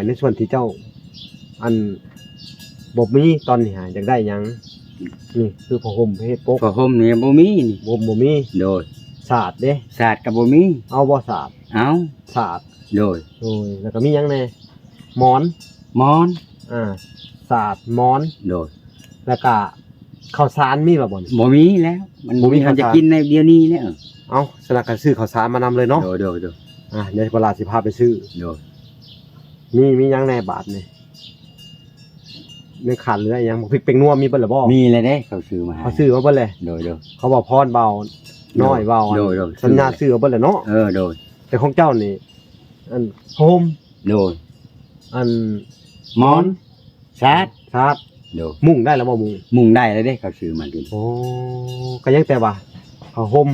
ໃນສ່ວນທີ່ເຈົ້າ ອັນ ບໍ່ມີຕອນນີ້ຫາ ຢາກໄດ້ຫຍັງ? ນີ້ຄືຜ້າຫົ່ມເຮັດປົກ. ຜ້າຫົ່ມນີ້ບໍ່ມີນີ້. ບໍ່ ບໍ່ມີ. ໂດຍ. ສາດເດ້? ສາດກໍບໍ່ມີ. ເອົາບໍ່ສາດ? ເອົາ. ສາດ. ໂດຍ. ໂດຍ. ແລ້ວກໍມີຫຍັງແດ່? ໝອນ. ໝອນ. ອ່າ ສາດ ໝອນ. ໂດຍ. ແລ້ວກໍ ເຂົ້າສານມີແລ້ວບໍ່ນີ້? ບໍ່ມີແລ້ວ ມັນບໍ່ມີ ບໍ່ມີເຂົ້າສານ ເຮົາຈະກິນໃນດຽວນີ້ແລ້ວ. ເອົ້າ ສະນັ້ນກໍຊື້ເຂົ້າສານມານຳເລີຍເນາະ. ໂດຍ ໂດຍ ໂດຍ. ອ່າ ດຽວເວລາຊິພາໄປຊື້. ໂດຍ. ມີ ມີຫຍັງແດ່ບາດນີ້? ຍັງຂາດເຫຼືອອີຫຍັງ? ໝາກພິກແປ້ງນົວມີເບິດແລ້ວບໍ່? ມີແລ້ວເດ້ ເຂົາຊື້ມາໃຫ້. ເຂົາຊື້ມາເບິດແລ້ວ? ໂດຍ ໂດຍ. ເຂົາເວົ້າພອນເວົ້າ ໂດຍ ນ້ອຍເວົ້າ ໂດຍ ໂດຍ. ສັນຍາຊື້ມາເບິດແລ້ວເນາະ. ເອີ ໂດຍ. ແຕ່ຂອງເຈົ້ານີ້ ອັນ ໂຮມ. ໂດຍ. ອັນ ໝອນ. ສາດ ສາດ. ໂດຍ. ມຸ້ງໄດ້ແລ້ວບໍ່? ມຸ້ງ ມຸ້ງໄດ້ແລ້ວເດ້ ເຂົາຊື້ມາກິນ. ໂອ້ ກໍຍັງແຕ່ວ່າຜ້າຫົ່ມ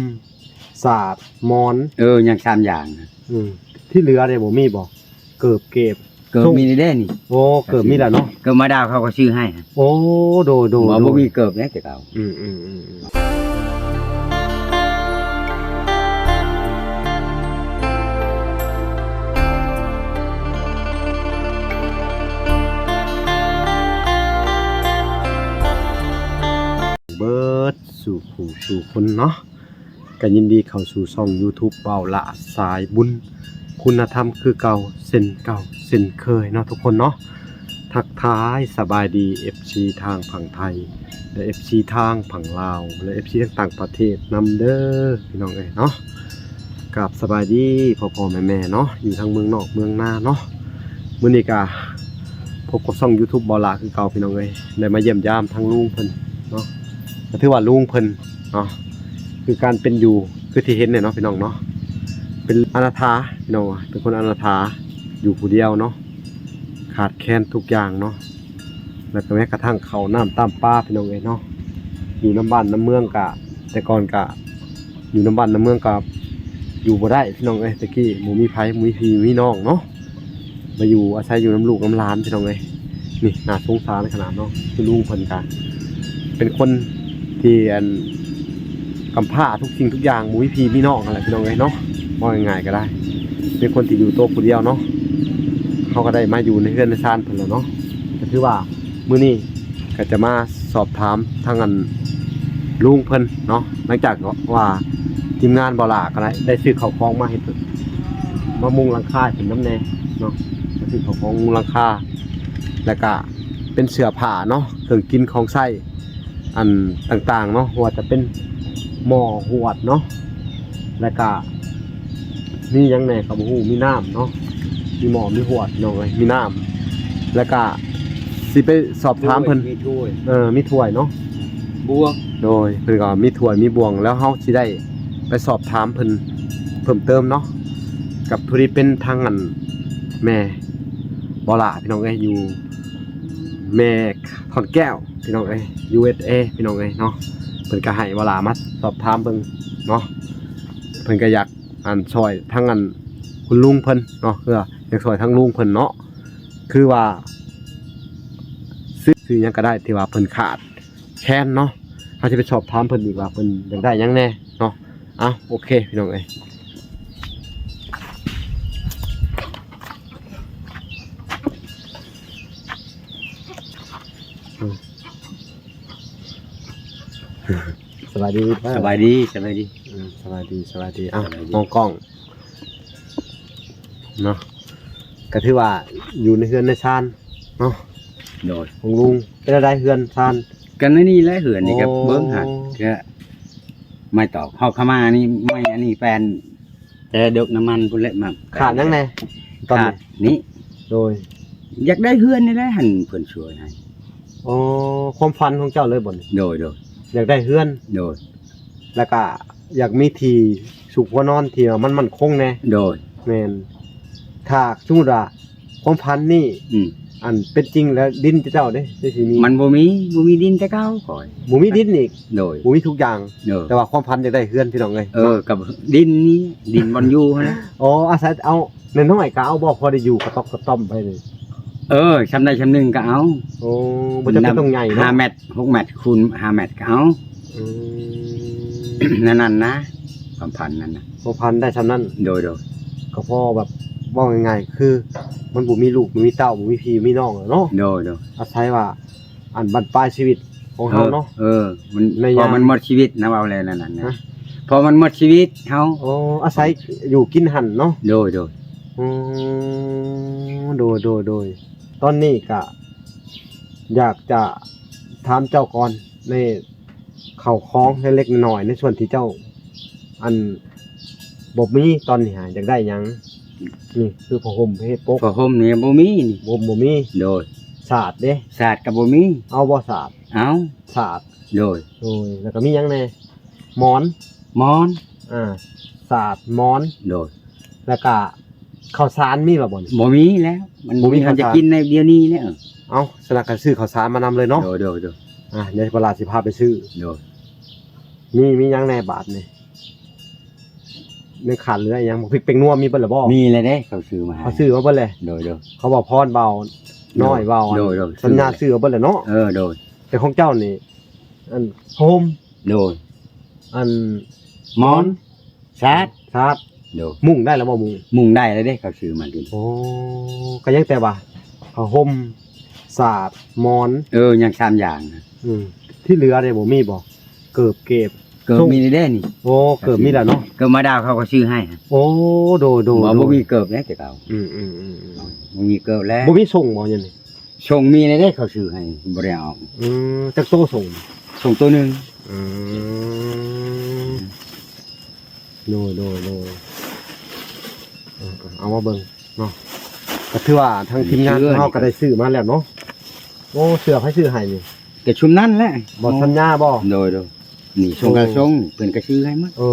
ສາດ ໝອນ. ເອີ ຍັງສາມຢ່າງ. ອືມ ທີ່ເຫຼືອເດ້ ບໍ່ມີບໍ່? ເກີບ ເກັບ ເກີບມີແດ່ນີ້. ໂອ້ ເກີບມີແລ້ວເນາະ. ເກີບມາດາວເຂົາກໍຊື້ໃຫ້. ໂອ້ ໂດຍ ໂດຍ ບໍ່ ໂດຍ. ບໍ່ມີເກີບແດ່ແຕ່ເກົ່າ. ອືມ ອືມ ອືມ ອືມ. ເບິດສູ່ຜູ້ສູ່ຄົນເນາະ ກໍຍິນດີເຂົ້າສູ່ຊ່ອງຢູທູບ ເບົາຫຼ້າສາຍບຸນ ຄຸນນະທຳຄືເກົ່າ ເຊັ່ນເກົ່າເຊັ່ນເຄີຍເນາະທຸກຄົນເນາະ. ທັກທາຍສະບາຍດີເອັຟຊີທາງຝັ່ງໄທ ແລະ ເອັຟຊີທາງຝັ່ງລາວ ແລະ ເອັຟຊີທາງຕ່າງປະເທດນຳເດີ ພີ່ນ້ອງເອີຍເນາະ. ກາບສະບາຍດີພໍ່ໆແມ່ໆເນາະ ຢູ່ທາງເມືອງນອກເມືອງນາເນາະ. ມື້ນີ້ກະພົບກັບຊ່ອງຢູທູບ ເບົາຫຼ້າຄືເກົ່າ ພີ່ນ້ອງເອີຍ. ໄດ້ມາຢ້ຽມຢາມທາງລຸງເພິ່ນເນາະ ກໍຖືວ່າລຸງເພິ່ນເນາະ ຄືການເປັນຢູ່ ຄືທີ່ເຫັນແຫຼະເນາະ ພີ່ນ້ອງເນາະ. ເປັນອະນາຖາ ພີ່ນ້ອງ ເປັນຄົນອະນາຖາ ຢູ່ຜູ້ດຽວເນາະ ຂາດແຄນທຸກຢ່າງເນາະ. ແລ້ວກໍແມ້ກະທັ່ງເຂົ້ານ້ຳຕຳປາ ພີ່ນ້ອງເອີຍເນາະ. ຢູ່ນຳບ້ານນຳເມືອງກະ ແຕ່ກ່ອນກະ ຢູ່ນຳບ້ານນຳເມືອງກະຢູ່ບໍ່ໄດ້ ພີ່ນ້ອງເອີຍ. ແຕ່ກີ້ບໍ່ມີໃຜ ບໍ່ມີພີ່ມີນ້ອງເນາະ ມາຢູ່ອາໄສຢູ່ນຳລູກນຳຫຼານ ພີ່ນ້ອງເອີຍ. ນີ້ໜ້າສົງສານຂະໜາດເນາະ ຄືລຸງເພິ່ນກະເປັນຄົນທີ່ ອັນ ກຳພ້າທຸກສິ່ງທຸກຢ່າງ ບໍ່ມີພີ່ມີນ້ອງຫັ້ນແຫຼະ ພີ່ນ້ອງເອີຍເນາະ. ເວົ້າງ່າຍໆກໍໄດ້ ເປັນຄົນທີ່ຢູ່ໂຕຜູ້ດຽວເນາະ. ເຮົາກໍໄດ້ມາຢູ່ໃນເຮືອນໃນຊານເພິ່ນແລ້ວເນາະ. ກໍຖືວ່າມື້ນີ້ກໍຈະມາສອບຖາມທາງ ອັນ ລຸງເພິ່ນເນາະ ຫຼັງຈາກວ່າທີມງານເບົາຫຼ້າກໍໄດ້ ໄດ້ຊື້ເຂົ້າຂອງມາໃຫ້ເພິ່ນ ມາມຸງຫຼັງຄາໃຫ້ເພິ່ນນຳແດ່ເນາະ. ຊື້ເຂົ້າຂອງມຸງຫຼັງຄາ ແລ້ວກະເປັນເສື້ອຜ້າເນາະ ເຄື່ອງກິນຂອງໃຊ້ ອັນຕ່າງໆເນາະ ບໍ່ວ່າຈະເປັນໝໍ້ຫວດເນາະ ແລ້ວກະມີຫຍັງແດ່ກໍບໍ່ຮູ້ ມີນ້ຳເນາະ ມີໝໍ້ມີຫວດ ພີ່ນ້ອງເອີຍ ມີນ້ຳ. ແລ້ວກະຊິໄປສອບຖາມເພິ່ນ ມີຖ້ວຍ ເອີ ມີຖ້ວຍເນາະ ບ່ວງ. ໂດຍ ເພິ່ນກໍມີຖ້ວຍມີບ່ວງ ແລ້ວເຮົາຊິໄດ້ໄປສອບຖາມເພິ່ນເພີ່ມເຕີມເນາະ ກັບຜູ້ທີ່ເປັນທາງ ອັນ ແມ່ເບົາຫຼ້າ ພີ່ນ້ອງເອີຍ ຢູ່ ແມ່ຂອນແກ້ວ ພີ່ນ້ອງເອີຍ ຢູເອສເອ ພີ່ນ້ອງເອີຍເນາະ. ເພິ່ນກໍໃຫ້ເວລາມາສອບຖາມເບິ່ງເນາະ ເພິ່ນກໍຢາກ ອັນ ຊ່ອຍທາງ ອັນ ຄຸນລຸງເພິ່ນເນາະ ເພື່ອຢາກຊ່ອຍທາງລຸງເພິ່ນເນາະ ຄືວ່າ ຊື້ ຊື້ຫຍັງກໍໄດ້ທີ່ວ່າເພິ່ນຂາດແຄນເນາະ. ເຮົາຊິໄປສອບຖາມເພິ່ນອີກວ່າເພິ່ນຢາກໄດ້ຫຍັງແດ່ເນາະ. ເອົາ ໂອເຄ ພີ່ນ້ອງເອີຍ ສະບາຍດີເດີ ສະບາຍດີ ສະບາຍດີ ອືມ ສະບາຍດີ ສະບາຍດີ. ເອົ້າ ສະບາຍດີ ມອງກ້ອງເນາະ ກໍຖືວ່າຢູ່ໃນເຮືອນໃນຊານເນາະ. ໂດຍ ຂອງລຸງ ເປັນແນວໃດເຮືອນຊານ? ກໍໃນນີ້ແຫຼະ ເຮືອນນີ້ກໍ ໂອ້ ເບິ່ງຫັ້ນ ກໍໄມ້ຕອກ ເຮົາເຂົ້າມານີ້ ໄມ້ອັນນີ້ແປນ ແຕ່ດົກນ້ຳມັນພຸ້ນແຫຼະ ມາ ຂາດຫຍັງແດ່ຕອນນີ້? ຂາດນີ້ ໂດຍ ຢາກໄດ້ເຮືອນນີ້ແຫຼະ ຫັ້ນເພິ່ນຊ່ວຍໃຫ້. ອໍ ຄວາມຝັນຂອງເຈົ້າເລີຍບໍ່ນີ້? ໂດຍ ໂດຍ ຢາກໄດ້ເຮືອນ ໂດຍ ແລ້ວກະຢາກມີທີ່ຊຸກຫົວນອນທີ່ວ່າມັນໝັ້ນຄົງແດ່. ໂດຍ ແມ່ນ ຖ້າສົມມຸດວ່າ ຄວາມຝັນນີ້ ອືມ ອັນເປັນຈິງແລ້ວ ດິນເຈົ້າເດ້ ຊິມີ ມັນບໍ່ມີ ບໍ່ມີດິນແຕ່ເກົ່າຂ້ອຍ ບໍ່ມີດິນອີກ. ໂດຍ ບໍ່ມີທຸກຢ່າງ. ໂດຍ ແຕ່ວ່າຄວາມຝັນຢາກໄດ້ເຮືອນ ພີ່ນ້ອງເອີຍ. ເອີ ເນາະ ກັບດິນນີ້ ດິນບ່ອນຢູ່ຫັ້ນແຫຼະ. ອໍ ອາໄສເອົານ້ອຍໆກໍເອົາບໍ່ ພໍໄດ້ຢູ່ກະຕອບກະຕ່ອມໄປນີ້? ເອີ ຊ່ຳໃດຊ່ຳໜຶ່ງກໍເອົາ. ໂອ້ ບໍ່ຈຳເປັນຕ້ອງໃຫຍ່ເນາະ ຫ້າແມັດ ຫົກແມັດຄູນຫ້າແມັດກໍເອົາ. ອືມ ແນວນັ້ນນະ ຄວາມຝັນນັ້ນນະ ຄວາມຝັນໄດ້ຊ່ຳນັ້ນ. ໂດຍ ໂດຍ ກໍພໍແບບ ເວົ້າງ່າຍໆ ຄື ມັນບໍ່ມີລູກ ບໍ່ມີເຕົ້າ ບໍ່ມີພີ່ມີນ້ອງແລ້ວເນາະ. ໂດຍໆ ອາໄສວ່າ ອັນບັ້ນປາຍຊີວິດຂອງເຮົາເນາະ. ເອີ ເອີ ມັນ ໃນຍາມ ເພາະມັນໝົດຊີວິດນະ ເວົ້າແລ້ວນັ້ນນະ ຮະ ເພາະມັນໝົດຊີວິດເຮົາ. ອໍ ອາໄສຢູ່ກິນຫັ້ນເນາະ. ໂດຍໆ ອືມ ໂດຍໆ ໂດຍ. ຕອນນີ້ກະຢາກຈະຖາມເຈົ້າກ່ອນ ໃນເຂົ້າຂອງເລັກໆນ້ອຍໆ ໃນສ່ວນທີ່ເຈົ້າ ອັນ ບໍ່ມີຕອນນີ້ຫາ ຢາກໄດ້ຫຍັງ? ນີ້ຄືຜ້າຫົ່ມເຮັດປົກ. ຜ້າຫົ່ມນີ້ບໍ່ມີນີ້. ບໍ່ ບໍ່ມີ. ໂດຍ. ສາດເດ້? ສາດກໍບໍ່ມີ. ເອົາບໍ່ສາດ? ເອົາ. ສາດ. ໂດຍ. ໂດຍ. ແລ້ວກໍມີຫຍັງແດ່? ໝອນ. ໝອນ. ອ່າ ສາດ ໝອນ. ໂດຍ. ແລ້ວກໍ ເຂົ້າສານມີບໍ່ບ່ອນ? ບໍ່ມີແລ້ວ ມັນບໍ່ມີ ມັນຈະກິນໃນດຽວນີ້ແລ້ວ. ເອົ້າ ສະນັ້ນກໍຊື້ເຂົ້າສານມານຳເລີຍເນາະ. ໂດຍໆໆ ອ່າ ດຽວປະຫຼາດຊິພາໄປຊື້. ໂດຍ. ມີ ມີຫຍັງແດ່ບາດນີ້? ໃນຂາດເຫຼືອອີຫຍັງ? ໝາກພິກແປ້ງນົວມີເບິດແລ້ວບໍ່? ມີແລ້ວເດ້ ເຂົາຊື້ມາໃຫ້. ເຂົາຊື້ມາເບິດແລ້ວ. ໂດຍໆ. ເຂົາເວົ້າພອນເວົ້ານ້ອຍເວົ້າ ໂດຍໆ ສັນຍາຊື້ມາເບິດແລ້ວເນາະ. ເອີ ໂດຍ. ແຕ່ຂອງເຈົ້ານີ້ ອັນ ໂຮມ. ໂດຍ. ອັນ ໝອນ. ສາດ. ສາດ. ໂດຍ. ມຸ້ງໄດ້ແລ້ວບໍ່? ມຸ້ງ ມຸ້ງໄດ້ແລ້ວເດ້ ເຂົາຊື້ມາກິນ. ໂອ້ ກໍຍັງແຕ່ວ່າຜ້າຫົ່ມ ສາດ ໝອນ. ເອີ ຍັງສາມຢ່າງນະ. ອືມ ທີ່ເຫຼືອເດ້ ບໍ່ມີບໍ່? ເກີບ ເກັບ ເກີບ ສົ່ງ ມີແລ້ວເດ້ນີ້. ໂອ້ ເກີບມີແລ້ວເນາະ. ເກີບມາດາວເຂົາກໍຊື້ໃຫ້. ໂອ້ ໂດຍໆໆ ບໍ່ ບໍ່ມີເກີບແລ້ວແຕ່ເກົ່າ. ອືມໆໆ ບໍ່ມີເກີບແລ້ວ. ບໍ່ມີສົ່ງບໍ່? ຍັງນີ້ ສົ່ງມີແລ້ວເດ້ ເຂົາຊື້ໃຫ້ ບໍ່ໄດ້ເອົາ. ອືມ ຈັກໂຕສົ່ງ? ສົ່ງໂຕໜຶ່ງ. ອືມ ໂດຍໆໆ ເອົາ ເອົາມາເບິ່ງເນາະ. ກໍຖືວ່າທາງທີມງານຂອງເຮົາກໍໄດ້ຊື້ມາແລ້ວເນາະ. ໂອ້ ເສື້ອໃຜຊື້ໃຫ້ນີ້? ກໍຊຸມນັ້ນແຫຼະ. ບໍ່ ສັນຍາບໍ່? ໂດຍໆ ນີ້ ຊົງກະຊົງ ເພິ່ນກໍຊື້ໃຫ້ໝົດ. ເອີ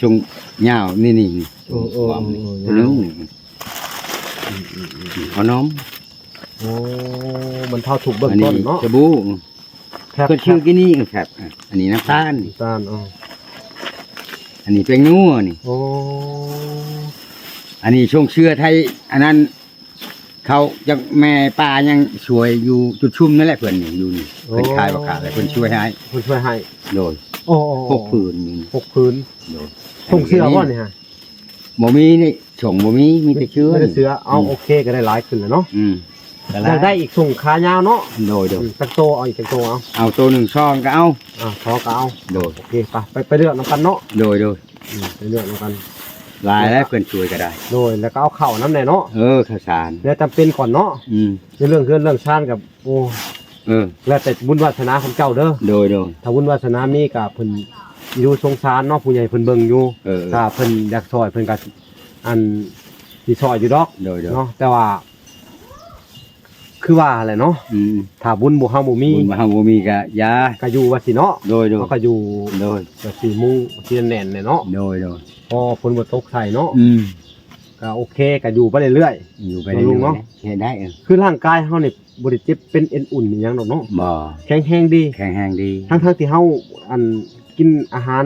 ຊົງຍາວ ນີ້ໆ ນີ້ ເອີໆ ໂຕໜຶ່ງ. ອືມໆໆ ເອົານົມ. ໂອ້ ມັນເທົ່າທຸກເບື້ອງຕົ້ນເນາະ. ອັນນີ້ສະບູ່ ແພັບ ເພິ່ນຊື່ກິນນີ້ແພັບ. ອັນນີ້ນ້ຳຕານ ນ້ຳຕານ. ອໍ ອັນນີ້ແປ້ງນົວນີ້. ໂອ້ ອັນນີ້ຊົງເສື້ອໄທ ອັນນັ້ນ ເຂົາຈັກແມ່ປ້າຍັງຊ່ວຍຢູ່ຈຸດຊຸມນັ້ນແຫຼະ ເພິ່ນນີ້ ຢູ່ນີ້. ໂອ້ ເພິ່ນຂາຍບໍ່ຂາດແລ້ວ ເພິ່ນຊ່ວຍໃຫ້ ເພິ່ນຊ່ວຍໃຫ້. ໂດຍ. ໂອ້ໆໆ ຫົກຜືນນີ້ ຫົກຜືນ. ໂດຍ. ຊົງເສື້ອບໍ່ນີ້ຫະ? ບໍ່ມີນີ້ ຊົງບໍ່ມີ ມີແຕ່ເສື້ອ ມີແຕ່ເສື້ອ. ເອົາ ອືມ ໂອເຄ ກໍໄດ້ຫຼາຍຂຶ້ນແລ້ວເນາະ. ອືມ ກໍໄດ້ ຢາກໄດ້ອີກຊົງຂາຍາວເນາະ. ໂດຍໆ ອືມ ຈັກໂຕ ເອົາອີກຈັກໂຕ ເອົາ ເອົາໂຕໜຶ່ງ ສອງ ກໍເອົາ. ອ່າ ຂໍກໍເອົາ. ໂດຍ. ໂອເຄ ໄປ ໄປເລືອກນຳກັນເນາະ. ໂດຍໆ ອືມ ໄປເລືອກນຳກັນ ຫຼາຍແລ້ວ ເພິ່ນຊ່ວຍກໍໄດ້. ໂດຍ. ແລ້ວກໍເອົາເຂົ້ານຳແດ່ເນາະ. ເອີ ເຂົ້າສານ ແນວຈຳເປັນກ່ອນເນາະ. ອືມ ໃນເລື່ອງເຮືອນເລື່ອງຊານກໍ ໂອ້ ເອີ ແລ້ວແຕ່ບຸນວາສະໜາຂອງເຈົ້າເດີ. ໂດຍໆ ຖ້າບຸນວາສະໜາມີກໍເພິ່ນຢູ່ສົງສານເນາະ ຜູ້ໃຫຍ່ເພິ່ນເບິ່ງຢູ່. ເອີໆ ຖ້າເພິ່ນຢາກຊ່ອຍເພິ່ນກໍ ອັນ ຊິຊ່ອຍຢູ່ດອກ. ໂດຍໆ ເນາະ ແຕ່ວ່າ ຄືວ່າແຫຼະເນາະ. ອືມ ຖ້າບຸນບໍ່ ເຮົາບໍ່ມີ ບຸນເຮົາບໍ່ມີກໍຢ່າ ກໍຢູ່ວ່າຊີ້ເນາະ. ໂດຍໆ ເຮົາກໍຢູ່ ໂດຍ ກໍຊິມຸງຊິແໜ້ນແຫຼະເນາະ. ໂດຍໆ ພໍຝົນບໍ່ຕົກໃສ່ເນາະ. ອືມ ກໍໂອເຄ ກໍຢູ່ໄປເລື້ອຍໆ ຢູ່ໄປເລື້ອຍໆ ເນາະ ເຮັດໄດ້. ເອີ ຄືຮ່າງກາຍເຮົານີ້ ບໍ່ໄດ້ເຈັບເປັນເອັນອຸ່ນອີ່ຫຍັງດອກເນາະ. ບໍ່ ແຂງແຮງດີ ແຂງແຮງດີ. ທັງໆທີ່ເຮົາ ອັນ ກິນອາຫານ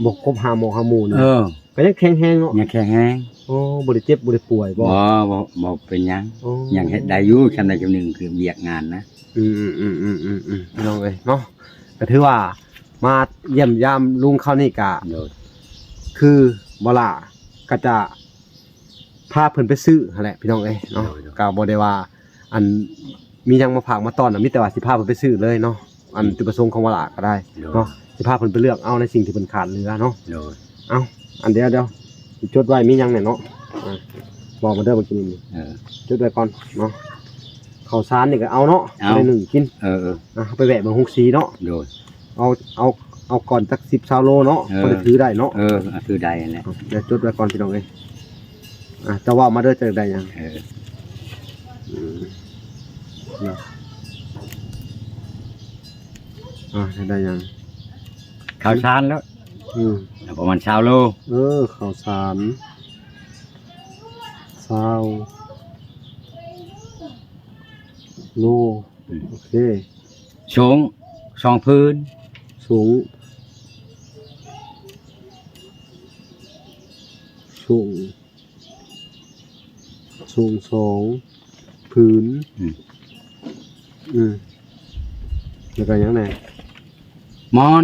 ບໍ່ຄົບຫ້າໝໍ້ຫ້າໝູ່ນີ້ ເອີ ກໍຍັງແຂງແຮງເນາະ. ຍັງແຂງແຮງ. ໂອ້ ບໍ່ໄດ້ເຈັບບໍ່ໄດ້ປ່ວຍບໍ່? ບໍ່ ບໍ່ ບໍ່ເປັນຫຍັງ. ໂອ້ ຍັງເຮັດໄດ້ຢູ່ ສ່ຳໃດສ່ຳໜຶ່ງ ຄືວຽກງານນະ. ອືມໆໆໆ ພີ່ນ້ອງເອີຍເນາະ ກໍຖືວ່າມາຢ້ຽມຢາມລຸງເຂົານີ້ກະ ໂດຍ ຄືບໍ່ຫຼ້າກໍຈະ ພາເພິ່ນໄປຊື້ຫັ້ນແຫຼະ ພີ່ນ້ອງເອີຍເນາະ. ໂດຍໆ ກໍບໍ່ໄດ້ວ່າ ອັນ ມີຫຍັງມາຝາກມາຕ້ອນນະ ມີແຕ່ວ່າຊິພາເພິ່ນໄປຊື້ເລີຍເນາະ. ອືມ ອັນຈຸດປະສົງຂອງວາລະກໍໄດ້ ໂດຍ ເນາະ ຊິພາເພິ່ນໄປເລືອກເອົາໃນສິ່ງທີ່ເພິ່ນຂາດເຫຼືອເນາະ. ໂດຍ. ເອົາ ອັນດຽວ ດຽວ ຊິຈົດໄວ້ ມີຫຍັງແດ່ເນາະ. ອ່າ ບອກມາເດີ ມາກິນນີ້. ເອີ ຈົດໄວ້ກ່ອນເນາະ. ເຂົ້າສານນີ້ກໍເອົາເນາະ ເອົາ ໄດ້ໜຶ້ງກິນ. ເອີໆ ອ່າ ເຮົາໄປແວະເບິ່ງໂຮງສີເນາະ. ໂດຍ. ເອົາ ເອົາ ເອົາກ່ອນຈັກສິບຊາວໂລເນາະ. ເອີ ພໍໄດ້ຖືໄດ້ເນາະ. ເອີ ຖືໄດ້ຫັ້ນແຫຼະ. ດຽວຈົດໄວ້ກ່ອນ ພີ່ນ້ອງເອີຍ. ອ່າ ເຈົ້າເວົ້າມາເດີ ເຈົ້າໄດ້ຫຍັງ? ເອີ ອືມ ເນາະ. ອ່າ ໄດ້ຫຍັງ? ເຂົ້າສານແລ້ວ. ອືມ ປະມານຊາວໂລ. ເອີ ເຂົ້າສານ ຊາວໂລ. ອືມ ໂອເຄ. ໂສ້ງສອງຜືນ. ໂສ້ງ ໂສ້ງ ໂສ້ງສອງຜືນ. ອືມ ອືມ ແລ້ວກໍຫຍັງແດ່? ໝອນ.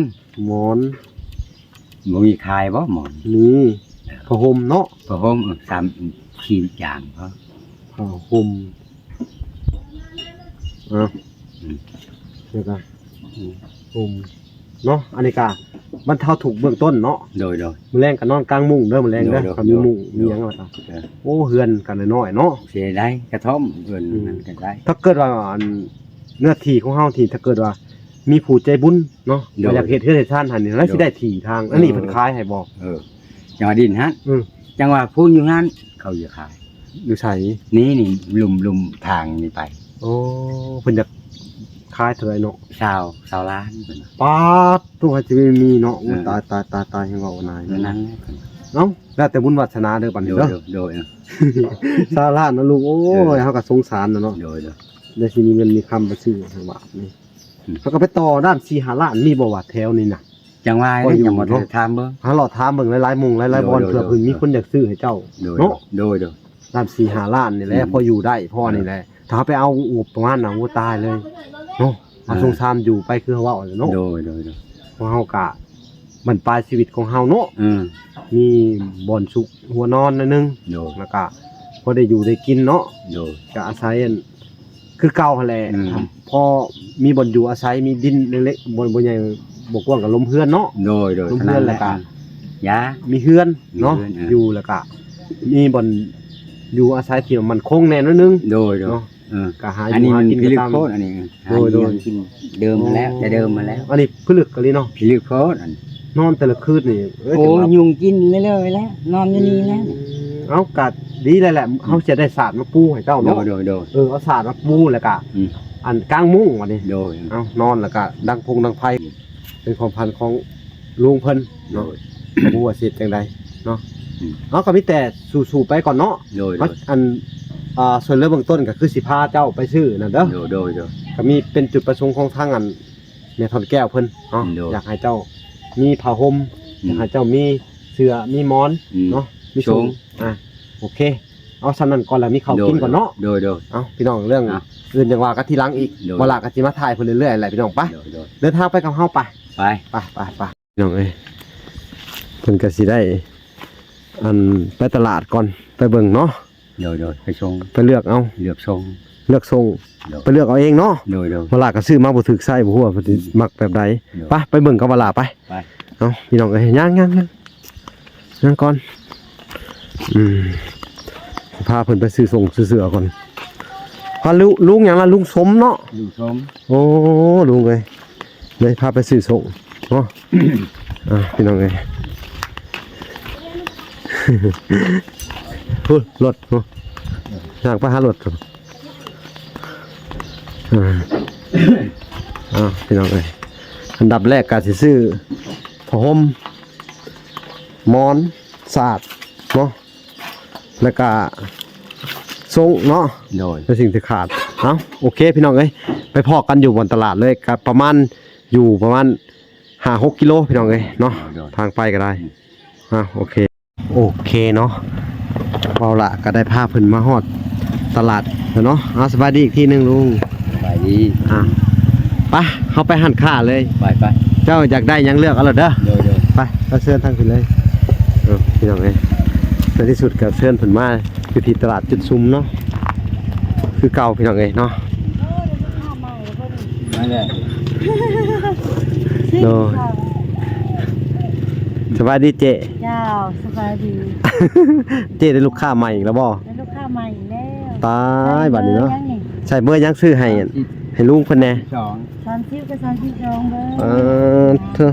ໝອນ ບໍ່ມີຂາຍບໍ່ໝອນ? ມີ. ເອີ ຜ້າຫົ່ມເນາະ. ຜ້າຫົ່ມ ເອີ ສາມ ກີດຢາງເນາະ ຜ້າຫົ່ມ ເອົາ ອືມ ແລ້ວກໍ ອືມ ຫົ່ມເນາະ ອັນນີ້ກໍບັນເທົາທຸກເບື້ອງຕົ້ນເນາະ. ໂດຍໆ ມື້ແລງກໍນອນກາງມຸ້ງເດີ ມື້ແລງເດີ ໂດຍໆ ຖ້າມີມຸ້ງ ໂດຍ ມີຫຍັງແລ້ວກໍ ເອີ ໂອ້ ເຮືອນກໍນ້ອຍໆເນາະ ເສຍໄດ້ ກະທ່ອມເອີ້ນ ອືມ ນັ້ນກໍໄດ້. ຖ້າເກີດວ່າ ອັນ ເນື້ອທີ່ຂອງເຮົາທີ່ ຖ້າເກີດວ່າມີຜູ້ໃຈບຸນເນາະ ໂດຍ ວ່າຢາກເຮັດເຮືອນເຮັດຊານຫັ້ນນີ້ ແລ້ວ ໂດຍ ຊິໄດ້ທີ່ທາງ ເອີ ອັນນີ້ເພິ່ນຂາຍໃຫ້ບໍ່? ເອີ ຈັ່ງວ່າດິນຫັ້ນ ອືມ ຈັ່ງວ່າຜູ້ຢູ່ຫັ້ນເຂົາຢາກຂາຍ. ຢູ່ໃສ? ນີ້ ນີ້ ລຸ່ມ ລຸ່ມທາງນີ້ໄປ. ໂອ້ ເພິ່ນຢາກຂາຍເທົ່າໃດເນາະ? ຊາວ ຊາວລ້ານເພິ່ນວ່າ. ປາດ ໂທ້ ໃຜຊິໄປມີເນາະ ໂອ້ຍ ເອີ ຕາຍ ຕາຍ ຕາຍ ແຮງເວົ້ານາຍ ເອີ ນັ້ນແຫຼະເພິ່ນ. ເອົ້າ ແລ້ວແຕ່ບຸນວາດສະໜາເດີບັດນີ້ເດີ. ໂດຍ ໂດຍ ເອີ ຊາວລ້ານເນາະລຸງ ໂອ້ຍ ເອີ ເຮົາກໍສົງສານແຫຼະເນາະ. ໂດຍ ໂດຍ ໄດ້ຊິມີເງິນມີຄຳໄປຊື້ທາງບ້ານນີ້ ອືມ ເຮົາກໍໄປຕໍ່ດ້ານສີ່ຫ້າລ້ານ ມີບໍ່ວະແຖວນີ້ນະ? ຈັ່ງວ່າ ຍັງບໍ່ທັນໄດ້ຖາມເບິ່ງ ຫາເລາະຖາມເບິ່ງຫຼາຍໆໝ່ອງຫຼາຍໆບ່ອນ ໂດຍ ເພື່ອເພິ່ນມີຄົນຢາກຊື້ໃຫ້ເຈົ້າເນາະ. ໂດຍ ໂດຍ ດ້ານສີ່ຫ້າລ້ານນີ້ແຫຼະ ອືມ ພໍຢູ່ໄດ້ ພໍນີ້ແຫຼະ. ຖ້າເຮົາໄປເອົາງົບປະມານນັ້ນ ໂອ້ ຕາຍເລີຍເນາະ. ເຮົາ ອ່າ ສົງສານຢູ່ໄປ ຄືເຮົາເວົ້າແຫຼະເນາະ. ໂດຍ ໂດຍ ໂດຍ ເພາະເຮົາກະບັ້ນປາຍຊີວິດຂອງເຮົາເນາະ ອືມ ມີບ່ອນຊຸກຫົວນອນໜ້ອຍໜຶ່ງ ໂດຍ ແລ້ວກະພໍໄດ້ຢູ່ໄດ້ກິນເນາະ. ໂດຍ ກະອາໄສອັນ ຄືເກົ່າຫັ້ນແຫຼະ ອືມ ພໍມີບ່ອນຢູ່ອາໄສ ມີດິນເລັກໆ ບໍ່ ບໍ່ໃຫຍ່ບໍ່ກວ້າງ ກໍລົມເຮືອນເນາະ. ໂດຍ ໂດຍ ລົມເຮືອນ ເທົ່ານັ້ນແຫຼະ ແລ້ວກະ ຢາ ມີເຮືອນເນາະ ມີເຮືອນ ເອີ ຢູ່ ແລ້ວກະມີບ່ອນຢູ່ອາໄສທີ່ໝັ້ນຄົງແດ່ໜ້ອຍໜຶ່ງ. ໂດຍ ໂດຍ ເນາະ ເອີ ກໍຫາຢູ່ຫາກິນກໍຕາມ ອັນນີ້ມັນພິລຶກໂພດ ອັນນີ້ ໂດຍ ຫາຢູ່ ໂດຍ ຫາກິນເດີມຫັ້ນແຫຼະ ແຕ່ເດີມຫັ້ນແຫຼະ. ອັນນີ້ພິລຶກອີ່ຫຼີເນາະ ພິລຶກໂພດ ອັນ ນອນແຕ່ລະຄືນນີ້ ໂອ້ຍ ຍຸງກິນເລື້ອຍໆແຫຼະ ນອນຢູ່ນີ້ແຫຼະ. ອືມ ເອົາ ກໍດີແລ້ວແຫຼະ ອືມ ເຮົາຊິໄດ້ສາດມາປູໃຫ້ເຈົ້າເນາະ. ໂດຍ ໂດຍ ໂດຍ ເອີ ເອົາສາດມາປູ ແລ້ວກໍ ອືມ ອັນກາງມຸ້ງບັດນີ້. ໂດຍ ເອົາ ນອນ ແລ້ວກໍດັງພົງດັງໄຟ ອືມ ເປັນຄວາມຝັນຂອງລຸງເພິ່ນເນາະ. ໂດຍ ບໍ່ຮູ້ວ່າຊິເຮັດຈັ່ງໃດເນາະ. ອືມ ເຮົາກໍມີແຕ່ສູ້ໆໄປກ່ອນເນາະ. ໂດຍ ໂດຍ ອັນ ອ່າ ຊ່ວຍເຫຼືອເບື້ອງຕົ້ນກໍຄືຊິພາເຈົ້າໄປຊື້ນັ້ນເດີ. ໂດຍ ໂດຍ ໂດຍ ກໍມີເປັນຈຸດປະສົງຂອງທາງອັນ ແມ່ທອນແກ້ວເພິ່ນເນາະ. ໂດຍ ຢາກໃຫ້ເຈົ້າມີຜ້າຫົ່ມ ອືມ ຢາກໃຫ້ເຈົ້າມີເສື້ອມີໝອນ ອືມ ເນາະ ມີໂສ້ງ ໂສ້ງ ອ່າ ໂອເຄ ເອົາສ່ຳນັ້ນກ່ອນ ແລ້ວມີເຂົ້າ ໂດຍ ກິນກ່ອນເນາະ. ໂດຍ ໂດຍ ເອົາ ພີ່ນ້ອງ ເລື່ອງ ອ່ະ ອື່ນຈັ່ງວ່າກັນທີຫຼັງອີກ. ໂດຍ ບໍ່ຫຼ້າກໍຊິມາຖ່າຍເພິ່ນເລື້ອຍໆແຫຼະ ພີ່ນ້ອງ. ໄປ ໂດຍ ໂດຍ ເດີນທາງໄປກັບເຮົາ ໄປ ໄປ ໄປ ໄປ ພີ່ນ້ອງເອີຍ ເພິ່ນກໍຊິໄດ້ ອັນ ໄປຕະຫຼາດກ່ອນ ໄປເບິ່ງເນາະ. ໂດຍ ໂດຍ ໄປສົ່ງ ໄປເລືອກເອົາ ເລືອກສົ່ງ ເລືອກສົ່ງ ໂດຍ ໄປເລືອກເອົາເອງເນາະ. ໂດຍ ໂດຍ ວາລາກໍຊື້ມາບໍ່ຖືກໃຊ້ ບໍ່ຮູ້ວ່າເພິ່ນຊິ ໂດຍ ມັກແບບໃດ. ໂດຍ ໄປ ໄປເບິ່ງກັບວາລາ ໄປ ໄປ ເອົາ ພີ່ນ້ອງເອີຍ ຍ່າງໆໆ ຍ່າງກ່ອນ. ອືມ ພາເພິ່ນໄປຊື້ສົ່ງຊື້ເສື້ອກ່ອນ. ພາລຸ ລຸງຫຍັງລະ? ລຸງສົມເນາະ. ລຸງສົມ. ໂອ້ ລຸງເອີຍ ໄດ້ພາໄປຊື້ສົ່ງເນາະ. ອ່າ ພີ່ນ້ອງເອີຍ ພຸ້ນລົດເນາະ ຍ່າງໄປຫາລົດ. ອ່າ ອ່າ ພີ່ນ້ອງເອີຍ ອັນດັບແລກກໍຊິຊື້ຜ້າຫົ່ມ ໝອນ ສາດເນາະ ແລ້ວກະໂສ້ງເນາະ. ໂດຍ ເປັນສິ່ງທີ່ຂາດ. ເອົ້າ ໂອເຄ ພີ່ນ້ອງເອີຍ ໄປພໍ້ກັນຢູ່ບ່ອນຕະຫຼາດເລີຍ ກະປະມານ ຢູ່ປະມານຫ້າຫົກກິໂລ ພີ່ນ້ອງເອີຍເນາະ. ໂດຍ ທາງໄປກໍໄດ້. ອືມ ອ່າ ໂອເຄ ໂອເຄເນາະ ເວົ້າລະກໍໄດ້ພາເພິ່ນມາຮອດຕະຫຼາດແລ້ວເນາະ. ເອົາ ສະບາຍດີອີກທີໜຶ່ງລຸງ. ສະບາຍດີ. ອ່າ ໄປ ເຮົາໄປຮ້ານຄ້າເລີຍ. ໄປ ໄປ ເຈົ້າຢາກໄດ້ຫຍັງເລືອກເອົາໂລດເດີ. ໂດຍ ໂດຍ ໄປ ໄປເຊີນທາງພີ້ເລີຍ. ເອີ ພີ່ນ້ອງເອີຍ ໃນທີ່ສຸດກໍເຊີນເພິ່ນມາຢູ່ທີ່ຕະຫຼາດຈຸດຊຸມເນາະ ຄືເກົ່າ ພີ່ນ້ອງເອີຍເນາະ. ມາແລ້ວ ໂດຍ ສະບາຍດີເຈ້. ເຈົ້າ ສະບາຍດີ. ເຈ້ໄດ້ລູກຄ້າໃໝ່ອີກແລ້ວບໍ່? ໄດ້ລູກຄ້າໃໝ່ອີກແລ້ວ. ຕາຍ ບັດນີ້ເນາະ. ໃສ່ເບີຫຍັງນີ້? ໃສ່ເບີຫຍັງຊື້ໃຫ້ ສາມສິບ ໃຫ້ລຸງເພິ່ນແດ່? ສອງ ສາມສິບກັບສາມສິບສອງເບີ. ເອີ ເທີ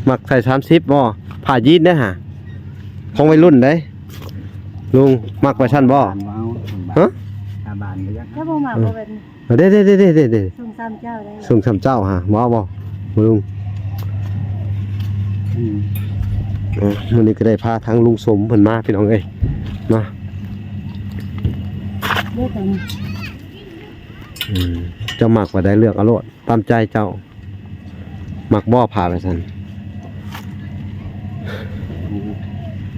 ມັກໃສ່ສາມສິບບໍ່? ຜ້າຢີນເດ້ຫາ ຂອງໄວລຸ້ນເດ້. ລຸງມັກໄວ້ຊັ້ນບໍ່? ບໍ່ເອົາ ຮະ? ຕາບານກໍຢາກ ເຈົ້າບໍ່ມັກບໍ່ແບບນີ້? ເອີ ເດ້ໆໆໆ ສົ່ງຊ້ຳເຈົ້າເດ້ ສົ່ງຊ້ຳເຈົ້າຫາ ບໍ່ເອົາບໍ່ລຸງ? ອືມ ເອີ ມື້ນີ້ກໍໄດ້ພາທາງລຸງສົມເພິ່ນມາ ພີ່ນ້ອງເອີຍເນາະ. ເລືອກເອົາ ອືມ ເຈົ້າມັກແບບໃດເລືອກເອົາໂລດ ຕາມໃຈເຈົ້າ. ມັກບໍ່ ພາໄປຊັ້ນ?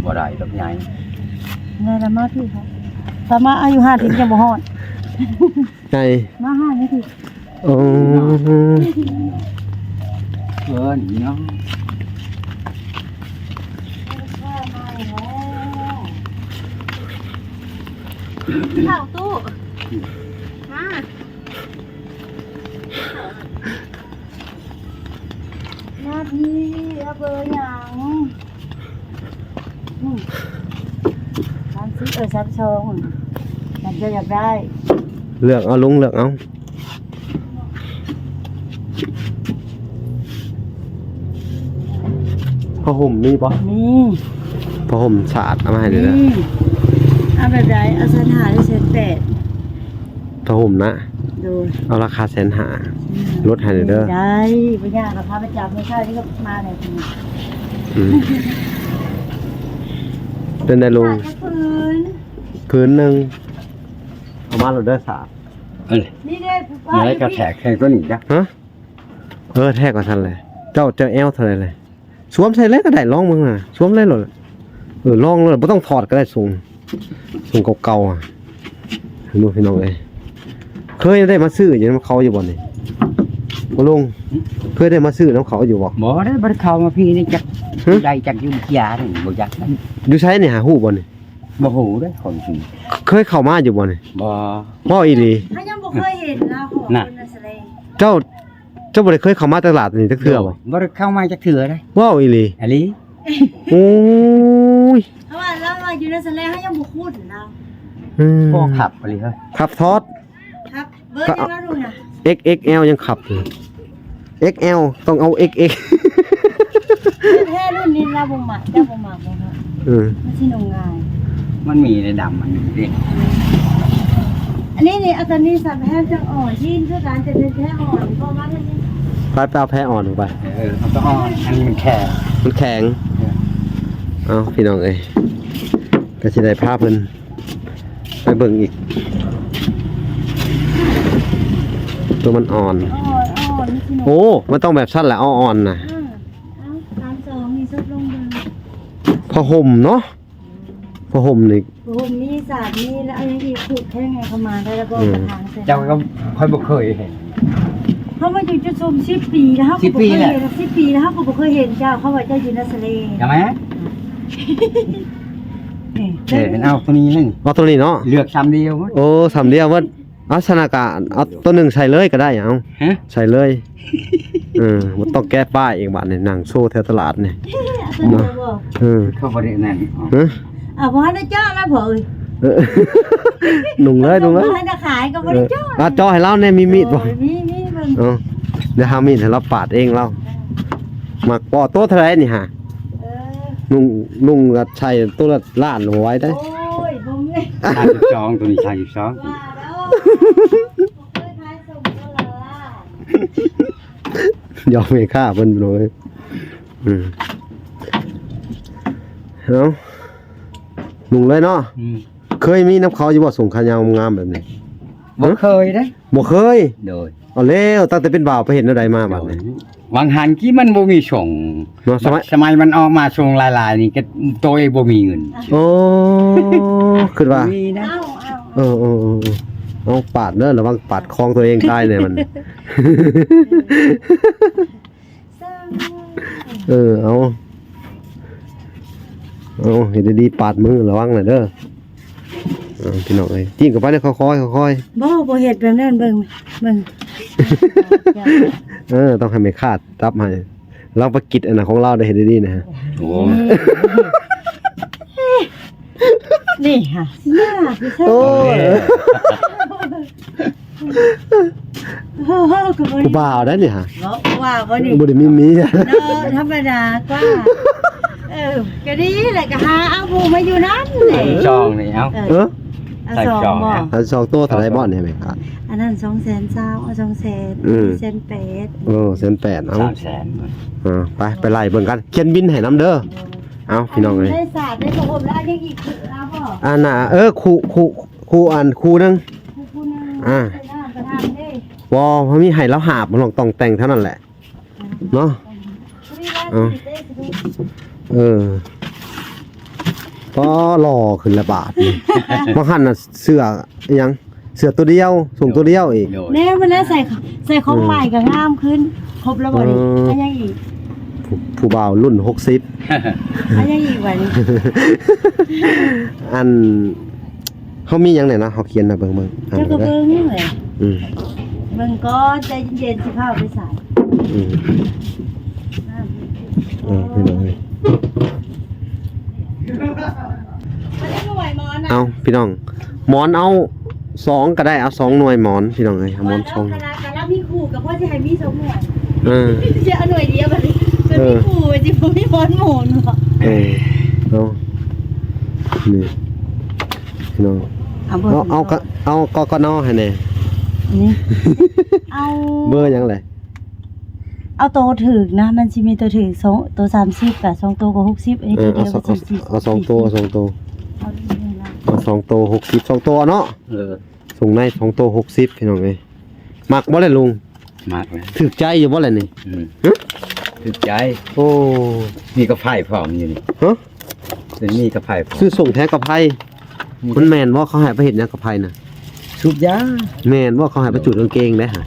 ບໍ່ໄດ້ດອກໃຫຍ່ ໃຫຍ່ລະມາພີ່ເຂົາ ຖ້າມາອາຍຸຫ້າສິບຍັງບໍ່ຮອດ ໃຫຍ່ ມາຫ້ານີ້ພີ່. ໂອ້ ເອີ້ນພີ່ນ້ອງ. ລູກຄ້າໃໝ່ແລ້ວ ລູກຄ້າໃໝ່ແລ້ວ. ເຂົ້າຕູ້ ມາ ມາພີ້ ເອົາເບີຫຍັງ? ອືມ ສາມສິບ ເອີ ສາມສອງ ມັນຈະຢາກໄດ້ ເລືອກເອົາລຸງ ເລືອກເອົາ. ຜ້າຫົ່ມມີບໍ່? ມີ ຜ້າຫົ່ມສາດເອົາມາໃຫ້ເດີ. ມີ ເອົາແບບໃດ? ເອົາແສນຫ້າ ຫຼື ແສນແປດ? ຜ້າຫົ່ມນະ? ໂດຍ ເອົາລາຄາແສນຫ້າ ແສນຫ້າ ລົດໃຫ້ເດີ. ໄດ້ ບໍ່ຍາກດອກ ພາໄປຈັບມື້ເຊົ້ານີ້ກໍມາແລ້ວ. ອືມ ເປັນໃດລຸງ? ສາດຈັກຜືນ? ຜືນໜຶ່ງ ເອົາມາໂລດເດີສາດ. ເອີ ນີ້ເດ້ ນີ້ກໍແທກໃສ່ຕົວນີ້ຈ້ະ. ຮະ? ເອີ ແທກວ່າຊັ້ນແຫຼະ. ເຈົ້າ ເຈົ້າແອວເທົ່າໃດແຫຼະ? ສວມໃສ່ເລີຍກໍໄດ້ ລອງເບິ່ງນະ ສວມເລີຍໂລດ. ເອີ ລອງເລີຍ ບໍ່ຕ້ອງຖອດກໍໄດ້ ຊົງ ຊົງເກົ່າໆ ອະ. ເຫັນບໍ່ພີ່ນ້ອງເອີຍ? ເຄີຍໄດ້ມາຊື້ຢູ່ນຳເຂົາຢູ່ບໍ່ນີ້? ບໍ່ລຸງ ເຄີຍໄດ້ມາຊື້ນຳເຂົາຢູ່ບໍ່? ບໍ່ໄດ້ ບໍ່ໄດ້ເຂົ້າມາພີ້ນີ້ຈັກ ຮະ? ໄດ້ຈັກຢູ່ເຈຍນີ້ ບໍ່ຈັກນະ. ຢູ່ໃສນີ້ ຫາຮູ້ບໍ່ນີ້? ບໍ່ຮູ້ເດ້ ຂອງຈິງ ເຄີຍເຂົ້າມາຢູ່ບໍ່ນີ້? ບໍ່ ເວົ້າອີ່ຫຼີ ເຮົາຍັງບໍ່ເຄີຍເຫັນລາວ ນະ ເຈົ້າ ເຈົ້າບໍ່ໄດ້ເຄີຍເຂົ້າມາຕະຫຼາດນີ້ຈັກເທື່ອບໍ່? ບໍ່ໄດ້ເຂົ້າມາຈັກເທື່ອເດ້. ເວົ້າອີ່ຫຼີ? ອີ່ຫຼີ. ໂອ້ຍ ເພາະວ່າລາວວ່າຢູ່ໃນສະແລເຮົາຍັງບໍ່ຄຸ້ນລາວ. ອືມ ບໍ່ຄັບອີ່ຫຼີເຮີ້ຍ ຄັບທອດ ຄັບເບີດ ກໍເອົາ ເອັກແອລ ຍັງຄັບຢູ່. ເອັກແອລ ຕ້ອງເອົາ ເອັກແອລ ແທ້ ລຸ້ນນີ້ລາວບໍ່ມັກ ເຈົ້າບໍ່ມັກບໍ່? ເອີ ມັນຊິນຸ່ງງ່າຍ ມັນມີໃນດຳ ມັນມີເດ້. ອັນນີ້ນີ້ ເອົາຕົວນີ້ ສາມແພງຈັງອ່ອນ ຢີນຄືກັນ ແຕ່ເປັນແພງອ່ອນ ເພາະວ່າມັນ ໄປ ໄປເອົາແພງອ່ອນອອກໄປ. ເອີ ເອົາຕົວອ່ອນ ອັນນີ້ມັນແຂງ ມັນແຂງ. ເອີ ເອົາ ພີ່ນ້ອງເອີຍ ກໍຊິໄດ້ພາເພິ່ນ ໄປເບິ່ງອີກ ຕົວມັນອ່ອນ. ອ່ອນໆ ໂອ້ ມັນຕ້ອງແບບຊັ້ນແຫຼະ ອ່ອນໆນະ. ເອີ ເອົາ ສາມສອງ ນີ້ ສົບລົງເບິ່ງ ຜ້າຫົ່ມເນາະ ຜ້າຫົ່ມນີ້ ໂອ້ ມີສາດ ມີແລ້ວ ເອົາຫຍັງອີກ? ຜູກແຂ້ງໃຫ້ເຂົາມາໄດ້ແລ້ວບໍ່? ເອີ ກະຖາງໃສ່ ເຈົ້າກໍຂ້ອຍບໍ່ເຄີຍເຫັນ ເຮົາມາຢູ່ຈຸດຊຸມສິບປີແລ້ວ ເຮົາກໍບໍ່ເຄີຍເຫັນ. ສິບປີແລ້ວ ເຮົາກໍບໍ່ເຄີຍເຫັນເຈົ້າ ເຂົາວ່າເຈົ້າຢູ່ນາຊາເລດ. ຈຳໄໝ? ເອີ ເອົາໂຕນີ້ເລີຍ ເອົາໂຕນີ້ເນາະ ເລືອກຊຳດຽວ. ໂອ້ ຊຳດຽວເບິດ. ເອົາ ສະນະກະ ເອົາໂຕໜຶ່ງໃສ່ເລີຍກໍໄດ້. ເອົາ ຮະ? ໃສ່ເລີຍ. ເອີ ບໍ່ຕ້ອງແກະປ້າຍອີກບາດນີ້ ນັ່ງໂຊແຖວຕະຫຼາດນີ້ ເນາະ. ເອີ ເຂົາບໍ່ໄດ້ນັ້ນ ຮະ? ອ່າ ບໍ່ທັນໄດ້ເຈາະລະພໍ່ເອີຍ. ເອີ ນຸ່ງເລີຍ ນຸ່ງເລີຍ ບໍ່ທັນໄດ້ຂາຍກໍບໍ່ໄດ້ເຈາະ. ເອີ ເຈາະໃຫ້ລາວແດ່ ມີມີດບໍ່? ໂອ້ຍ ມີ ມີເບິ່ງ. ເອົາ ດຽວຫາມີດໃຫ້ລາວປາດເອງລາວ. ມັກບໍ່ ໂຕເທົ່າໃດນີ້ຫາ? ເອີ ນຸ່ງ ນຸ່ງລະໃສ່ໂຕລະລ້ານບໍ່ໄຫວເດ້. ໂອ້ຍ ບໍ່ມີ. ສາມສິບສອງ ໂຕນີ້ສາມສິບສອງ. ວ່າແລ້ວ ບໍ່ເຄີຍຂາຍສົ່ງໂຕລະລ້ານ. ຢອກແມ່ຄ້າເພິ່ນໂລຍ. ອືມ ເອົາ ນຸ່ງເລີຍເນາະ. ອືມ ເຄີຍມີນຳເຂົາຢູ່ບໍ່ ສົ້ງຂາຍາວງາມແບບນີ້? ບໍ່ເຄີຍເດ້. ບໍ່ເຄີຍ? ໂດຍ. ເອົາແລ້ວ ຕັ້ງແຕ່ເປັນບ່າວໄປເຮັດແນວໃດມາບາດນີ້? ໂດຍ. ຫວ່າງຫັ້ນກີ້ມັນບໍ່ມີສົ່ງເນາະ ສະໄໝ ສະໄໝມັນອອກມາສົ່ງຫຼາຍໆນີ້ກໍໂຕເອງບໍ່ມີເງິນ. ໂອ້ ຄິດວ່າ ມີນະ. ເອົາ ເອົາ ເອີ ເອີ ເອີ ເອົາ ປາດເດີ ລະວັງປາດຄອງຕົວເອງຕາຍແດ່ມັນ. ເອີ ເອົາ ເອົາ ເຮັດດີໆ ປາດມື ລະວັງນະເດີ. ເອີ ພີ່ນ້ອງເອີຍ ຈິ້ງເຂົ້າໄປເດີ ຄ່ອຍໆ ຄ່ອຍໆ. ບໍ່ ບໍ່ເຮັດແບບນັ້ນ ເບິ່ງ ເບິ່ງ. ເອີ ຕ້ອງໃຫ້ແມ່ຄ້າຈັບໃຫ້ ລາວໄປກິດອັນນັ້ນຂອງລາວໄດ້ ເຮັດດີໆນະ. ໂອ້ ນີ້ຫາ ໂອ້ຍ ໂອ້ໂຫ ຜູ້ບ່າວໄດ໋ນີ້ຫາ. ບໍ່ ຜູ້ບ່າວບໍ່ນີ້ ບໍ່ໄດ້ມີເມຍເນາະ ທຳມະດາກວ່າ. ເອີ ກໍດີແຫຼະ ກໍຫາເອົາຜູ້ມາຢູ່ນຳນີ້. ສອງນີ້ເອົາ ເອີ ເອີ ເອົາສອງບໍ່? ອັນສອງໂຕເທົ່າໃດບໍ່ນີ້ແມ່? ອັນນັ້ນສອງແສນຊາວ ເອົາສອງແສນ ອືມ ແສນແປດ. ໂອ້ ແສນແປດ ເອົາ ສາມແສນ. ເອີ ໄປ ໄປໄລ່ເບິ່ງກັນ ຂຽນບິນໃຫ້ນຳເດີ. ເອົາ ພີ່ນ້ອງເອີຍ ໄດ້ສາດ ໄດ້ຜ້າຫົ່ມ ແລ້ວອັນຫຍັງອີກ? ອັນນ່າ ເອີ ຄູ່ ຄູ່ ຄູ່ ອັນ ຄູ່ໜຶ່ງ ຄູ່ໜຶ່ງ. ອ່າ ບໍ່ ເຮົາມີໃຫ້ລາວຫາບ ລອງຕ້ອງແຕ່ງເທົ່ານັ້ນແຫຼະເນາະ. ເອົາ ເອີ ພໍຫຼໍ່ຂຶ້ນລະບາດນີ້. ວ່າຫັ້ນນະ ເສື້ອອີ່ຫຍັງ ເສື້ອຕົວດຽວ ສົ້ງຕົວດຽວອີກ. ໂດຍ ແນວມັນແລ້ວ ໃສ່ ໃສ່ຂອງໃໝ່ກໍງາມຂຶ້ນ. ຄົບແລ້ວບໍ່ນີ້? ເອີ ອັນຫຍັງອີກ? ຜູ້ ຜູ້ບ່າວລຸ້ນຫົກສິບ. ອັນຫຍັງອີກບັດນີ້? ອັນ ກໍມີຫຍັງແດ່ນະ ເຮົາຂຽນນະ ເບິ່ງ ເບິ່ງ ອ່ານ ເຈົ້າກໍເບິ່ງແຫຼະ ອືມ ເບິ່ງກ່ອນ ໃຈເຢັນໆ ຊິພາໄປໃສ ອືມ ອ່າ ພີ່ນ້ອງເອີຍ ເອົາ ພີ່ນ້ອງ ໝອນເອົາສອງກໍໄດ້ ເອົາສອງໜ່ວຍໝອນ ພີ່ນ້ອງເອີຍ ເອົາໝອນສອງ ຄັນລະມີຄູ່ກໍພໍຊິໃຫ້ມີສອງໜ່ວຍ ເອີ ຊິເອົາໜ່ວຍດຽວບັດນີ້ ເອີ ມີຄູ່ຊິບໍ່ມີໝອນໝູນເນາະ ເອີ ເອົາ ນີ້ ເນາະ ເອົາ ເອົາ ເອົາ ກໍ ເອົາ ກໍ ກໍນອໃຫ້ແດ່ ນີ້ ເອົາ ເບີຫຍັງແຫຼະ ເອົາໂຕຖືກນະ ມັນຊິມີໂຕຖືກສອງ ໂຕສາມສິບກະ ສອງໂຕກໍຫົກສິບ ອັນນີ້ ເອີ ໂຕດຽວກໍສີ່ສິບ ເອົາສອງໂຕ ເອົາສອງໂຕ ເອົາສອງໂຕຫົກສິບ ສອງໂຕເນາະ ເອີ ສົ່ງໃນສອງໂຕຫົກສິບ ພີ່ນ້ອງເອີຍ ມັກບໍ່ແຫຼະລຸງ? ມັກແຫຼະ ຖືກໃຈຢູ່ບໍ່ແຫຼະນີ້? ອືມ ຮະ ຖືກໃຈ ໂອ້ ມີກະໄພພ້ອມຢູ່ນີ້ ຮະ ເປັນມີກະໄພພ້ອມ ຊື້ສົ່ງແຖມກະໄພ ມັນແມ່ນບໍ່? ເຂົາໃຫ້ໄປເຮັດຫຍັງກະໄພນະ? ສູບຢາ ແມ່ນບໍ່? ເຂົາໃຫ້ໄປຈູດກາງເກງເດ້ຫະ ຮະ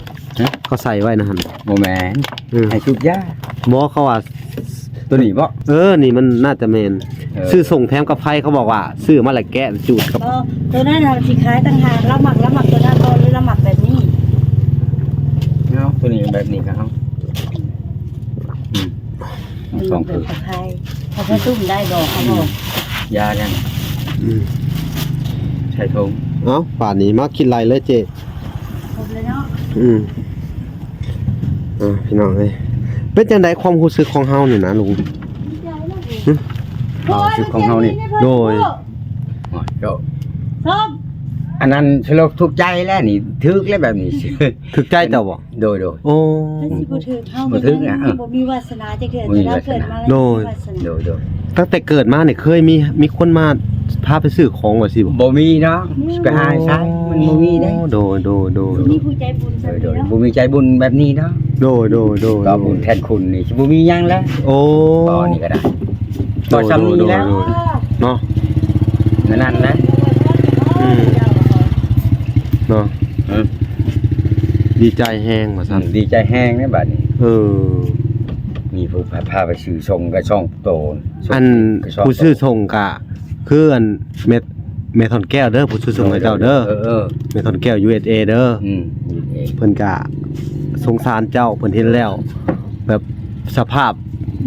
ເຂົາໃສ່ໄວ້ນະຫັ້ນ ບໍ່ແມ່ນ ເອີ ໃຫ້ສູບຢາ ບໍ່ ເຂົາວ່າ ໂຕນີ້ບໍ່? ເອີ ນີ້ມັນໜ້າຈະແມ່ນ ເອີ ຊື້ສົ່ງແຖມກະໄພ ເຂົາບອກວ່າຊື້ມາແລ້ວແກະຈູດກັບ ບໍ່ ໂຕນັ້ນເຮົາຊິຂາຍຕ່າງຫາກ ລາວມັກ ລາວມັກໂຕນັ້ນບໍ່ ຫຼືລາວມັກແບບນີ້? ເອົາ ໂຕນີ້ແບບນີ້ກໍເອົາ ອືມ ເອົາສອງຄື ເອົາໄປ ເອົາໄປຕຸ້ມໄດ້ບໍ່? ເອົາບໍ່? ອືມ ຢາຍັງ ອືມ ໃສ່ຖົງ ເອົ້າ ບາດນີ້ມາຄິດໄລ່ເລີຍເຈ້ ຄົບເລີຍເນາະ ອືມ ອ່າ ພີ່ນ້ອງເອີຍ ເປັນຈັ່ງໃດຄວາມຮູ້ສຶກຂອງເຮົານີ້ນະລຸງ? ດີໃຈເນາະ ຫຶ? ຄວາມຮູ້ສຶກຂອງເຮົານີ້ ໂດຍ ໂອ້ຍ ໂດ ອັນນັ້ນສະຫຼົບທຸກໃຈແລ້ວນີ້ ຖືກແລ້ວແບບນີ້ ຖືກໃຈເຈົ້າບໍ່? ໂດຍ ໂດຍ ໂອ້ ມັນຊິບໍ່ຖືກເຮົາ ບໍ່ຖືກນະ ບໍ່ມີວາສະໜາຈັກເທື່ອ ບໍ່ມີວາສະໜາ ແຕ່ເຮົາເກີດມາແລ້ວ ໂດຍ ບໍ່ມີວາສະໜາ ໂດຍ ໂດຍ ຕັ້ງແຕ່ເກີດມານີ້ເຄີຍມີ ມີຄົນມາພາໄປຊື້ຂອງວ່າຊີ້ບໍ່? ບໍ່ມີເນາະ ຊິໄປຫາໃສ ມັນບໍ່ມີເດ້ ໂດຍ ໂດຍ ໂດຍ ຊິມີຜູ້ໃຈບຸນແບບນີ້ເນາະ ໂດຍ ໂດຍ ບໍ່ມີໃຈບຸນແບບນີ້ເນາະ ໂດຍ ໂດຍ ໂດຍ ກໍບຸນແທນຄຸນນີ້ຊິບໍ່ມີຫຍັງແລ້ວ ໂອ້ ຕອນນີ້ກໍໄດ້ ໂດຍ ກໍຊ່ຳນີ້ແລ້ວ ໂດຍ ໂດຍ ເນາະ ແນວນັ້ນນະ ອືມ ເນາະ ອືມ ດີໃຈແຮງວ່າຊັ້ນ ອືມ ດີໃຈແຮງເດ້ບາດນີ້ ເອີ ມີຜູ້ພາ ພາໄປຊື້ສົ່ງກໍສອງໂຕ ອັນຜູ້ຊື້ສົ່ງກະຄືອັນແມ່ ແມ່ທອນແກ້ວເດີ ຜູ້ຊື້ສົ່ງໃຫ້ເຈົ້າເດີ ເອີ ເອີ ແມ່ທອນແກ້ວ ຢູເອັສເອ ເດີ ອືມ ຢູເອັສເອ ເພິ່ນກະສົງສານເຈົ້າ ເພິ່ນເຫັນແລ້ວແບບສະພາບ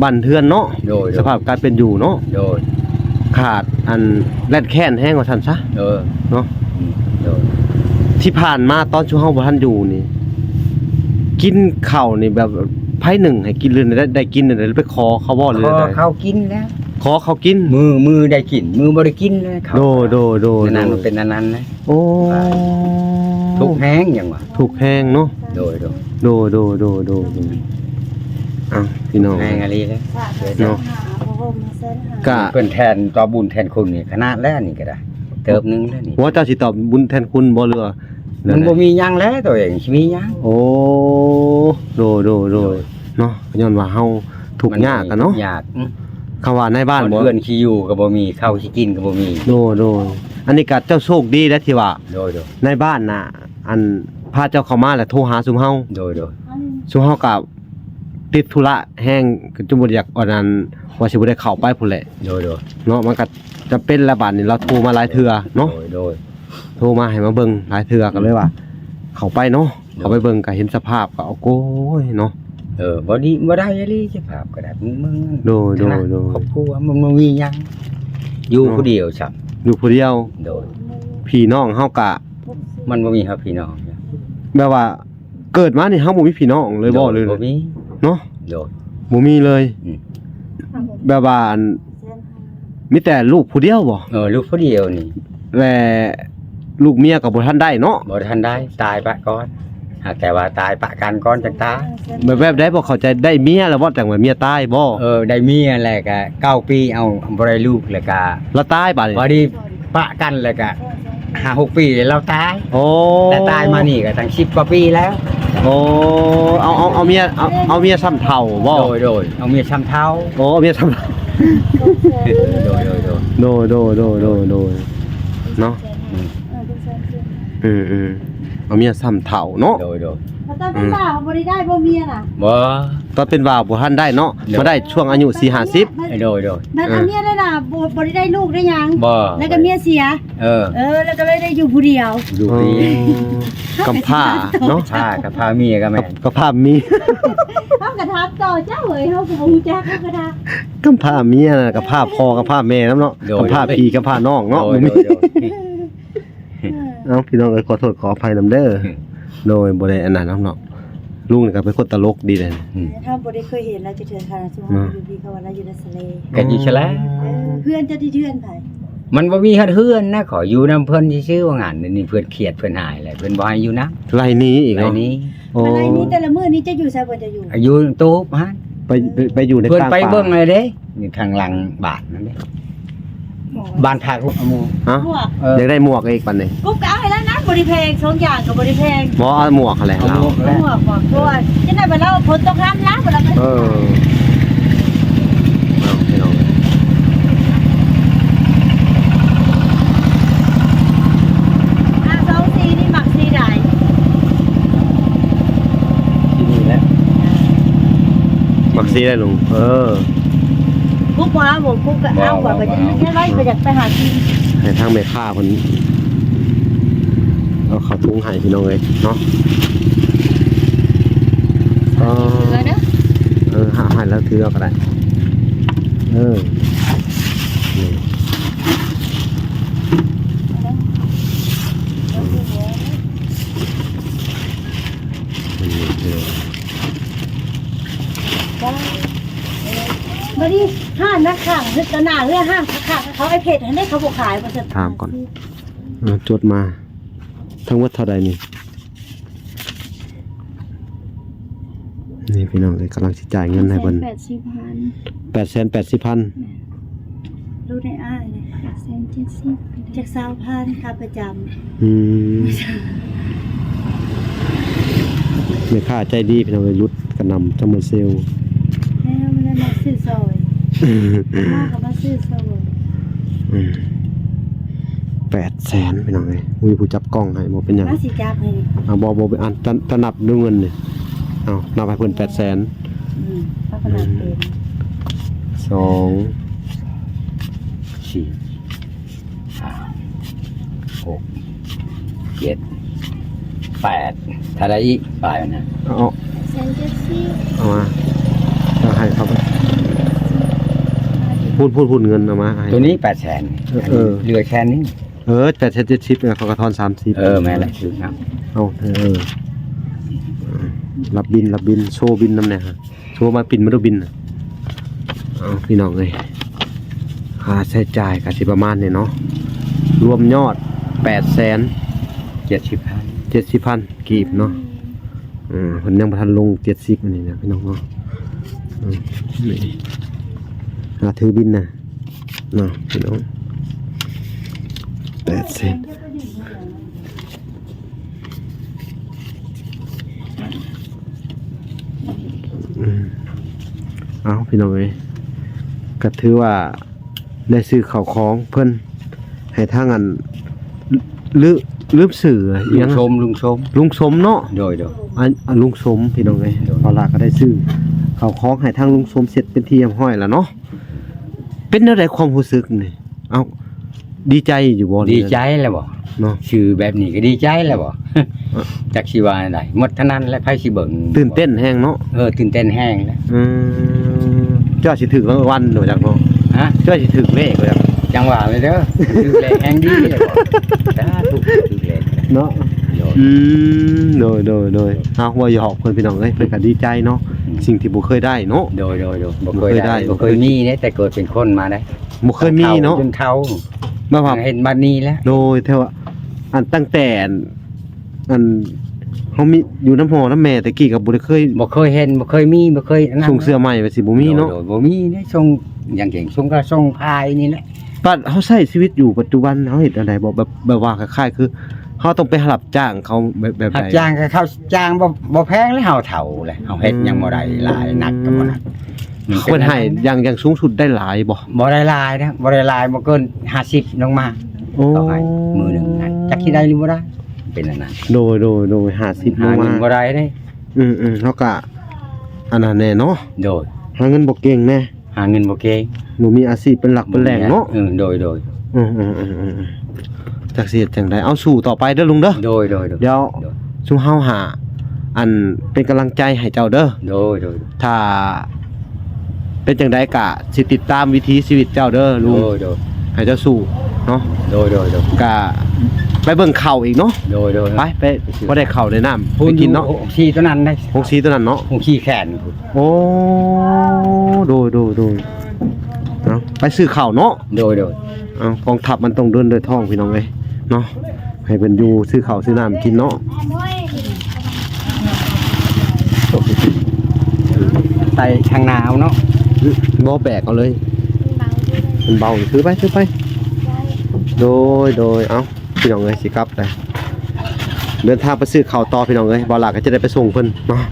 ບ້ານເຮືອນເນາະ ໂດຍ ໂດຍ ສະພາບການເປັນຢູ່ເນາະ ໂດຍ ຂາດອັນແລ່ນແຄ້ນແຮງວ່າຊັ້ນຊະ ເອີ ເນາະ ອືມ ໂດຍ ທີ່ຜ່ານມາຕອນຊຸມເຮົາບໍ່ທັນຢູ່ນີ້ ກິນເຂົ້ານີ້ແບບໃຜໜຶ້ງໃຫ້ກິນ ຫຼືໄດ້ ໄດ້ກິນແນວໃດ ໄປຂໍເຂົາບໍ່ ຫຼື ຂໍເຂົາກິນແລ້ວ ຂໍເຂົາກິນ ມື້ ມື້ໄດ້ກິນ ມື້ບໍ່ໄດ້ກິນແລ້ວ ໂດຍ ໂດຍ ໂດຍ ອັນນັ້ນ ໂດຍ ມັນເປັນອັນນັ້ນນະ ໂອ້ ທຸກແຮງຫຍັງວະ ທຸກແຮງເນາະ ໂດຍ ໂດຍ ໂດຍ ໂດຍ ໂດຍ ໂດຍ ເອົ້າ ພີ່ນ້ອງ ແຮງອີ່ຫຼີເດ້ ເນາະ ກະເພິ່ນແທນ ຕອບບຸນແທນຄຸນນີ້ຂະໜາດແລ້ວນີ້ກໍໄດ້ ເຕີບໜຶ່ງແລ້ວນີ້ ວ່າເຈົ້າຊິຕອບບຸນແທນຄຸນບໍ່ ຫຼືວ່າ ມັນບໍ່ມີຫຍັງແລ້ວ ໂຕເອງຊິມີຫຍັງ ໂອ້ ໂດຍ ໂດຍ ໂດຍ ເນາະ ຍ້ອນວ່າເຮົາທຸກຍາກກັນເນາະ ມັນທຸກຍາກ ອືມ ຄຳວ່າໃນບ້ານບໍ່ ເຮືອນຊິຢູ່ກໍບໍ່ມີ ເຂົ້າຊິກິນກໍບໍ່ມີ ໂດຍ ໂດຍ ອັນນີ້ກໍເຈົ້າໂຊກດີແລ້ວທີ່ວ່າ ໂດຍ ໂດຍ ໃນບ້ານນະ ອັນ ພາເຈົ້າເຂົ້າມາແລ້ວໂທຫາຊຸມເຮົາ ໂດຍ ໂດຍ ຊຸມເຮົາກໍຕິດທຸລະແຮງ ກໍຈົນບໍ່ຢາກ ອັນນັ້ນ ວ່າຊິບໍ່ໄດ້ເຂົ້າໄປພຸ້ນແຫຼະ ໂດຍ ໂດຍ ເນາະ ມັນກໍຈຳເປັນແລ້ວ ບາດນີ້ລາວໂທມາຫຼາຍເທື່ອເນາະ ໂດຍ ໂດຍ ໂທມາໃຫ້ມາເບິ່ງຫຼາຍເທື່ອ ກໍເລີຍວ່າເຂົ້າໄປເນາະ ໂດຍ ເຂົ້າໄປເບິ່ງກໍເຫັນສະພາບ ກໍ ໂອ້ຍ ເນາະ ເອີ ບໍ່ດີ ບໍ່ໄດ້ອີ່ຫຼີ ສະພາບກໍໄດ້ ມຶງ ໂດຍ ໂດຍ ໂດຍ ຄອບຄົວມັນບໍ່ມີຫຍັງ ຢູ່ ເນາະ ຜູ້ດຽວຊ້ຳ ຢູ່ຜູ້ດຽວ ໂດຍ ພີ່ນ້ອງເຮົາກະ ມັນບໍ່ມີເຮົາພີ່ນ້ອງ ແບບວ່າເກີດມານີ້ເຮົາບໍ່ມີພີ່ນ້ອງເລີຍບໍ່ ໂດຍ ຫຼື ບໍ່ມີ ເນາະ ໂດຍ ບໍ່ມີເລີຍ ອືມ ແບບວ່າ ອັນ ມີແຕ່ລູກຜູ້ດຽວບໍ່? ເອີ ລູກຜູ້ດຽວນີ້ ແລະ ລູກເມຍກໍບໍ່ທັນໄດ້ເນາະ? ບໍ່ທັນໄດ້ ຕາຍປະກ່ອນ ຫາກແຕ່ວ່າຕາຍປະກັນກ່ອນຈັ່ງຕາຍ. ແບບ ແບບໃດບໍ່ເຂົ້າໃຈ ໄດ້ເມຍແລ້ວບໍ່ ຈັ່ງວ່າເມຍຕາຍບໍ່? ເອີ ໄດ້ເມຍແລ້ວກະເກົ້າປີ ເອົາ ບໍ່ໄດ້ລູກ ແລ້ວກະລາວຕາຍບາດນີ້ ພໍດີປະກັນແລ້ວກະ ຫ້າຫົກປີແລ້ວລາວຕາຍ. ໂອ້ ແຕ່ຕາຍມານີ້ກໍຕັ້ງສິບກວ່າປີແລ້ວ. ໂອ້ ເອົາ ເອົາ ເອົາເມຍ ເອົາ ເອົາເມຍຊ້ຳເຖົ້າບໍ່? ໂດຍ ໂດຍ ເອົາເມຍຊ້ຳເຖົ້າ. ໂອ້ ເມຍຊ້ຳ ໂດຍ ໂດຍ ໂດຍ ໂດຍ ໂດຍ ໂດຍ ໂດຍ ເນາະ ອືມ ເອີ ເອີ ເອົາເມຍຊ້ຳເຖົ້າເນາະ. ໂດຍ ໂດຍ ຕອນເປັນບ່າວບໍ່ໄດ້ໄດ້ບໍ່ເມຍນະ? ບໍ່ ຕອນເປັນບ່າວບໍ່ທັນໄດ້ເນາະ ໂດຍ ມາໄດ້ຊ່ວງອາຍຸສີ່ຫ້າສິບ ໂດຍ ໂດຍ ບັດເອົາເມຍແລ້ວນະ ບໍ່ ບໍ່ໄດ້ໄດ້ລູກໄດ້ຫຍັງ ບໍ່ ແລ້ວກໍເມຍເສຍ ເອີ ເອີ ແລ້ວກໍເລີຍໄດ້ຢູ່ຜູ້ດຽວ ຢູ່ຜູ້ດຽວ ອໍ ກຳພ້າເນາະ ກຳພ້າ ກຳພ້າເມຍກໍແມ່ນ ກຳພ້າເມຍ ເຮົາກໍຖາມຕໍ່ເຈົ້າເອີຍ ເຮົາກໍບໍ່ຮູ້ຈັກ ເຮົາກໍຖາມ ກຳພ້າເມຍນະ ກຳພ້າພໍ່ ກຳພ້າແມ່ນຳເນາະ ໂດຍ ກຳພ້າພີ່ ກຳພ້ານ້ອງເນາະ ໂດຍ ບໍ່ມີ ໂດຍ ໂດຍ ເອົ້າ ພີ່ນ້ອງເອີຍ ຂໍໂທດຂໍອະໄພນຳເດີ ອືມ ໂດຍ ບໍ່ໄດ້ອັນນັ້ນນຳເນາະ ລຸງນີ້ກໍເປັນຄົນຕະຫຼົກດີເດ້ ອືມ ເຮົາບໍ່ໄດ້ເຄີຍເຫັນລາວຈັກເທື່ອ ຂະໜາດຊຸມເຮົາ ເນາະ ຢູ່ພີ້ ເຂົາວ່າລາວຢູ່ນາຊາເລ ກໍຢູ່ຊະແລະ ເອີ ເຮືອນເຈົ້າຕິເຮືອນໃຜ? ມັນບໍ່ມີຮອດເຮືອນນະ ຂໍຢູ່ນຳເພິ່ນຊື່ໆ ວ່າງານນີ້ ເພິ່ນຄຽດເພິ່ນຫາຍແຫຼະ ເພິ່ນບໍ່ໃຫ້ຢູ່ນຳ ໄລ່ໜີອີກເນາະ ໄລ່ໜີ ໂອ້ ມາໄລ່ນີ້ແຕ່ລະມື້ນີ້ເຈົ້າຢູ່ໃສ? ເພິ່ນເຈົ້າຢູ່ ຢູ່ຕູບຫັ້ນ ໄປ ໄປ ໄປຢູ່ໃນ ເພິ່ນໄປເບິ່ງເລີຍເດ້ ຢູ່ທາງຫຼັງບ້ານນັ້ນເດ້ ບ້ານທ່າກຸກ ເອົາໝວກ ຮະ? ໝວກ ເອີ ຢາກໄດ້ໝວກອີກປານນີ້ ກຸກກໍເອົາໃຫ້ແລ້ວນະ ບໍ່ໄດ້ແພງ ສອງຢ່າງກໍບໍ່ໄດ້ແພງ ບໍ່ ເອົາໝວກຫັ້ນແຫຼະ ເອົາໝວກແຫຼະ ໝວກ ໝວກ ເພາະວ່າຈັ່ງໃດບັດລາວຝົນຕົກຫ້າມລາວ ເອີ ເອົາ ພີ່ນ້ອງ ຫ້າສອງສີ່ນີ້ມັກສີໃດ? ສີນີ້ແຫຼະ ມັກສີໃດລຸງ? ເອີ ກູກວ່າບໍ່ ກູກກໍເອົາ ບໍ່ ວ່າໄປ ບໍ່ ໄປຢາກໄປຫາກິນ ໃຫ້ທາງແມ່ຄ້າເພິ່ນເອົາເຂົ້າຖົງໃຫ້ ພີ່ນ້ອງເອີຍເນາະ ເອີ ເອີ ໃຫ້ລາວຖືເອົາກໍໄດ້ ເອີ ນີ້ ບັດນີ້ຮ້ານນະຂ້າງ ຕະໜ້າເຮືອນຮ້ານຂ້າງ ເຂົາໄອ້ເພັດຫັ້ນເດ້ ເຂົາບໍ່ຂາຍ ວ່າຊັ້ນ ຖາມກ່ອນ ເອີ ຈົດມາ ທັງໝົດເທົ່າໃດນີ້? ນີ້ພີ່ນ້ອງເອີຍ ກຳລັງຊິຈ່າຍເງິນໃຫ້ເພິ່ນ ແປດແສນແປດສິບພັນ ແປດແສນແປດສິບພັນ ແມ່ນ ລົດໃຫ້ອ້າຍແປດແສນເຈັດສິບ ຈັກຊາວພັນຄ່າປະຈຳ ອືມ ແມ່ຄ້າໃຈດີພີ່ນ້ອງເອີຍ ຫຼຸດກະໜ່ຳ ຊຳເມອເຊວ ແມ່ນ ມັນໄດ້ມາຊື້ຊ່ອຍ ມາກໍມາຊື້ຊ່ອຍ ອືມ ແປດແສນພີ່ນ້ອງເອີຍ ມີຜູ້ຈັບກ້ອງໃຫ້ ບໍ່ເປັນຫຍັງ ມາຊິຈັບໃຫ້ນີ້ ອ່າ ບໍ່ ບໍ່ ອັນ ຕະ ຕະນັບດູເງິນນີ້ ເອົາ ນັບໃຫ້ເພິ່ນແປດແສນ ອືມ ເອົາຂະໜາດເປັນ ສອງ ສີ່ ຫ້າ ຫົກ ເຈັດ ແປດ ຖ້າໄດ້ອີກປາຍມັນນະ ເອົາ ແສນເຈັດສິບ ເອົາມາ ເອົາໃຫ້ເຂົາໄປ ພຸ້ນ ພຸ້ນ ເງິນເອົາມາໃຫ້ ໂຕນີ້ແປດແສນ ເອີ ເອີ ເຫຼືອແສນໜຶ່ງ ເອີ ແປດແສນເຈັດສິບ ເຂົາກໍທອນສາມສິບ ເອີ ແມ່ນແຫຼະ ຖືກນຳ ເອົາ ເອີ ເອີ ຮັບບິນ ຮັບບິນ ໂຊບິນນຳແດ່ ໂຊມາ ປິ່ນມາດູບິນ ເອົາ ພີ່ນ້ອງເອີຍ ຄ່າໃຊ້ຈ່າຍກໍຊິປະມານນີ້ເນາະ ລວມຍອດແປດແສນເຈັດສິບພັນ ເຈັດສິບພັນກີບເນາະ ອືມ ເພິ່ນຍັງບໍ່ທັນລົງເຈັດສິບອັນນີ້ນະ ພີ່ນ້ອງເນາະ ອືມ ນີ້ ອ່າ ຖືບິນນະ ເນາະ ພີ່ນ້ອງ ແປດແສນ ອືມ ເອົາ ພີ່ນ້ອງເອີຍ ກໍຖືວ່າໄດ້ຊື້ເຂົ້າຂອງເພິ່ນ ໃຫ້ທາງອັນ ລືມ ລືມຊື່ອີຫຍັງ ລຸງສົມ ລຸງສົມ ລຸງສົມເນາະ ໂດຍ ໂດຍ ອັນ ອັນລຸງສົມ ພີ່ນ້ອງເອີຍ ໂດຍ ເຮົາລະກໍໄດ້ຊື້ເຂົ້າຂອງໃຫ້ທາງລຸງສົມເສັດເປັນທີ່ຮຽບຮ້ອຍແລ້ວເນາະ ເປັນແນວໃດຄວາມຮູ້ສຶກນີ້? ເອົ້າ ດີໃຈຢູ່ບໍ່? ດີໃຈແລ້ວບໍ່? ເນາະ ຊື່ແບບນີ້ກໍດີໃຈແລ້ວບໍ່? ຈັກຊິວ່າແນວໃດ ໝົດເທົ່ານັ້ນແຫຼະ ໃຜຊິເບິ່ງ ຕື່ນເຕັ້ນແຮງເນາະ? ເອີ ຕື່ນເຕັ້ນແຮງແຫຼະ ອືມ ເຈົ້າຊິຖືກລາງວັນບໍ່ຈັກເນາະ? ຮະ? ເຈົ້າຊິຖືກເລກບໍ່ຈັກ? ຈັ່ງວ່າແຫຼະເດີ ຖືກເລກແຮງດີແຫຼະ ສາທຸ ຖືກເລກເນາະ ໂດຍ ອືມ ໂດຍ ໂດຍ ໂດຍ ເຮົາເວົ້າຫຍອກເພິ່ນ ພີ່ນ້ອງເອີຍ ເພິ່ນກໍດີໃຈເນາະ ອືມ ສິ່ງທີ່ບໍ່ເຄີຍໄດ້ເນາະ ໂດຍ ໂດຍ ໂດຍ ບໍ່ເຄີຍໄດ້ ບໍ່ເຄີຍມີເດ້ ແຕ່ເກີດເປັນຄົນມາເດ້ ບໍ່ເຄີຍມີເນາະ ຈົນເຖົ້າ ແບບວ່າເຫັນບັດນີ້ແຫຼະ ໂດຍ ແຕ່ວ່າ ອັນ ຕັ້ງແຕ່ ອັນ ອັນ ເຮົາມີ ຢູ່ນຳພໍ່ນຳແມ່ແຕ່ກີ້ກໍບໍ່ໄດ້ເຄີຍ ບໍ່ເຄີຍເຫັນ ບໍ່ເຄີຍມີ ບໍ່ເຄີຍອັນນັ້ນ ຊົງເສື້ອໃໝ່ວ່າຊິບໍ່ມີເນາະ ໂດຍ ໂດຍ ບໍ່ມີເດ້ ຊົງຫຍັງເກັ່ງ ຊົງກໍຊົງພາຍນີ້ແຫຼະ ບັດເຮົາໃຊ້ຊີວິດຢູ່ປັດຈຸບັນ ເຮົາເຮັດແນວໃດ? ບໍ່ ແບບ ແບບວ່າຄ້າຍໆ ຄື ເຮົາຕ້ອງໄປຮັບຈ້າງເຂົາແບບ ແບບໃດ? ຮັບຈ້າງກໍເຂົາຈ້າງບໍ່ ບໍ່ແພງແລ້ວ ເຮົາເຖົ້າແລ້ວ ເຮົາເຮັດຫຍັງບໍ່ໄດ້ ອືມ ຫຼາຍໜັກກໍບໍ່ໜັກ ມັນເປັນແນວນັ້ນ ເພິ່ນໃຫ້ຢ່າງ ຢ່າງສູງສຸດໄດ້ຫຼາຍບໍ່? ບໍ່ໄດ້ຫຼາຍນະ ບໍ່ໄດ້ຫຼາຍ ບໍ່ເກີນຫ້າສິບລົງມາ ໂອ້ ເຂົາໃຫ້ມື້ໜຶ່ງຫັ້ນ ຈັກຊິໄດ້ຫຼືບໍ່ໄດ້ ເປັນອັນນັ້ນ ໂດຍ ໂດຍ ໂດຍ ຫ້າສິບ ຫາເງິນບໍ່ໄດ້ເດ້. ອືມໆ ເຮົາກະອັນນັ້ນແດ່ເນາະ ໂດຍ ຫາເງິນບໍ່ເກັ່ງແດ່ ຫາເງິນບໍ່ເກັ່ງ ບໍ່ມີອາຊີບເປັນຫຼັກເປັນແຫຼ່ງເນາະ ເອີ ໂດຍ ໂດຍ ອືມໆໆໆ ຈັກຊິເຮັດຈັ່ງໃດ ເອົາ ສູ້ຕໍ່ໄປເດີລຸງເດີ ໂດຍ ໂດຍ ໂດຍ ດຽວ ໂດຍ ຊຸມເຮົາຫາ ອັນ ເປັນກຳລັງໃຈໃຫ້ເຈົ້າເດີ ໂດຍ ໂດຍ ໂດຍ ຖ້າເປັນຈັ່ງໃດກະຊິຕິດຕາມວິຖີຊີວິດເຈົ້າເດີລຸງ ໂດຍ ໂດຍ ໃຫ້ເຈົ້າສູ້ເນາະ ໂດຍ ໂດຍ ໂດຍ ກະໄປເບິ່ງເຂົ້າອີກເນາະ ໂດຍ ໂດຍ ໄປ ໄປ ພໍໄດ້ເຂົ້າໄດ້ນ້ຳໄປກິນເນາະ ໂຮງສີໂຕນັ້ນໄດ໋ ໂຮງສີໂຕນັ້ນເນາະ ໂຮງສີແຂນ ໂອ້ ໂດຍ ໂດຍ ໂດຍ ເອົາ ໄປຊື້ເຂົ້າເນາະ ໂດຍ ໂດຍ ເອົາ ກອງທັບມັນຕ້ອງເດີນດ້ວຍທ້ອງ ພີ່ນ້ອງເອີຍເນາະ ໃຫ້ເພິ່ນຢູ່ຊື້ເຂົ້າຊື້ນ້ຳກິນເນາະ ໃສ່ທາງໜ້າເອົາເນາະ ບໍ່ ແບກເອົາເລີຍ ມັນເບົາ ຖືໄປ ຖືໄປ ໂດຍ ໂດຍ ເອົາ ພີ່ນ້ອງເອີຍ ຊິກັບແລ້ວ ເດີນທາງໄປຊື້ເຂົ້າຕໍ່ ພີ່ນ້ອງເອີຍ ບ່າວຫຼ້າກໍຈະໄດ້ໄປສົ່ງເພິ່ນເນາະ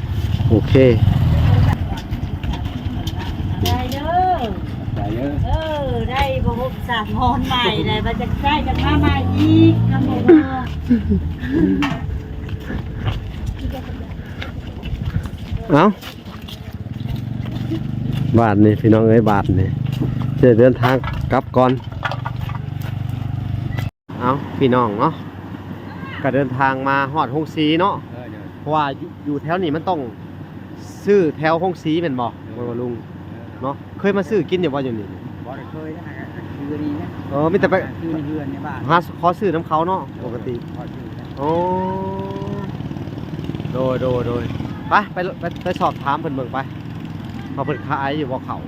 ໂອເຄ ໄດ້ເດີ ໄດ້ເດີ ເອີ ໄດ້ບໍ່ຄົບສາມຮອນໃໝ່ ໄດ້ວ່າຈະໄດ້ຈະມາໃໝ່ອີກ ນຳບໍ່ ເອົາ ບາດນີ້ ພີ່ນ້ອງເອີຍ ບາດນີ້ ຈະເດີນທາງກັບກ່ອນ ເອົາ ພີ່ນ້ອງເນາະ ກະເດີນທາງມາຮອດໂຮງສີເນາະ ເອີ ເດີ ເພາະວ່າຢູ່ ຢູ່ແຖວນີ້ມັນຕ້ອງຊື້ແຖວໂຮງສີແມ່ນບໍ່ ໂດຍ ແມ່ນບໍ່ລຸງ ເອີ ເນາະ ເຄີຍມາຊື້ກິນຢູ່ບໍ່ຢູ່ນີ້? ບໍ່ໄດ້ເຄີຍນະ ຫາກະຊື້ນີ້ນະ ເອີ ມີແຕ່ໄປ ຫາຊື້ໃນເຮືອນໃນບ້ານ ຫາຂໍຊື້ນຳເຂົາເນາະ ໂດຍ ປົກກະຕິ ຂໍຊື້ນະ ໂອ້ ໂດຍ ໂດຍ ໂດຍ ໄປ ໄປ ໄປ ໄປສອບຖາມເພິ່ນເບິ່ງໄປ ວ່າເພິ່ນຂາຍຢູ່ບໍ່ເຂົ້າ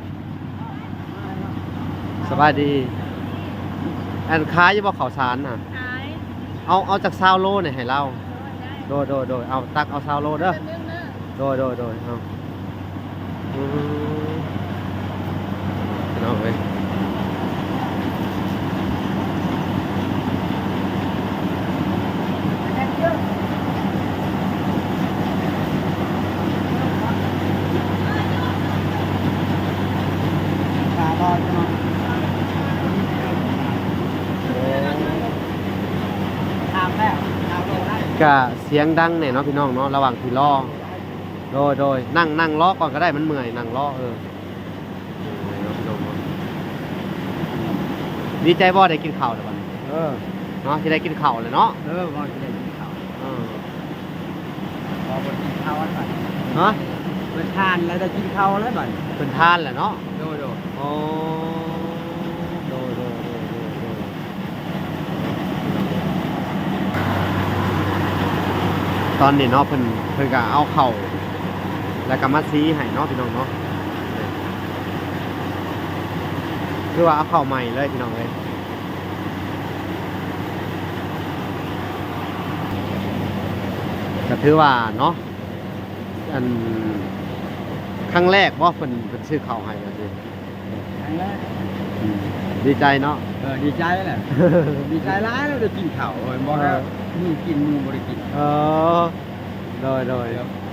ສະບາຍດີ ອັນ ຂາຍຢູ່ບໍ່ເຂົ້າສານນະ? ຂາຍ ເອົາ ເອົາຈັກຊາວໂລນີ້ໃຫ້ລາວ ເອີ ໄດ້ ໂດຍ ໂດຍ ໂດຍ ເອົາ ຕັກເອົາຊາວໂລເດີ ເດີ ໂດຍ ໂດຍ ໂດຍ ເອົາ ອືມ ພີ່ນ້ອງເອີຍ ກະສຽງດັງແດ່ເນາະ ພີ່ນ້ອງເນາະ ລະຫວ່າງທີ່ລໍ ໂດຍ ໂດຍ ນັ່ງ ນັ່ງລໍກ່ອນກໍໄດ້ ມັນເມື່ອຍ ນັ່ງລໍ ເອີ ດີໃຈບໍ່ ໄດ້ກິນເຂົ້າແລ້ວບັດນີ້? ເອີ ເນາະ ຊິໄດ້ກິນເຂົ້າແລ້ວເນາະ ເອີ ວ່າຊິໄດ້ກິນເຂົ້າ ເອີ ພໍບໍ່ໄດ້ກິນເຂົ້າແລ້ວບັດນີ້ ຮະ ເພິ່ນທານແລ້ວໄດ້ກິນເຂົ້າແລ້ວບັດນີ້ ເພິ່ນທານແລ້ວເນາະ ໂດຍ ໂດຍ ອໍ ໂດຍ ໂດຍ ໂດຍ ໂດຍ ໂດຍ ຕອນນີ້ເນາະ ເພິ່ນ ເພິ່ນກະເອົາເຂົ້າ ແລ້ວກະມາສີໃຫ້ເນາະ ພີ່ນ້ອງເນາະ ຄືວ່າເອົາເຂົ້າໃໝ່ເລີຍ ພີ່ນ້ອງເອີຍ ກະຖືວ່າເນາະ ອັນ ຄັ້ງແລກບໍ່ ເພິ່ນ ເພິ່ນຊື້ເຂົ້າໃຫ້ ອັນນີ້ ຄັ້ງແລກ ອືມ ດີໃຈເນາະ ເອີ ດີໃຈແຫຼະ ດີໃຈຫຼາຍແລ້ວໄດ້ກິນເຂົ້າ ເອີ ບໍ່ໄດ້ ເອີ ມື້ກິນມື້ບໍ່ໄດ້ກິນ ເອີ ໂດຍ ໂດຍ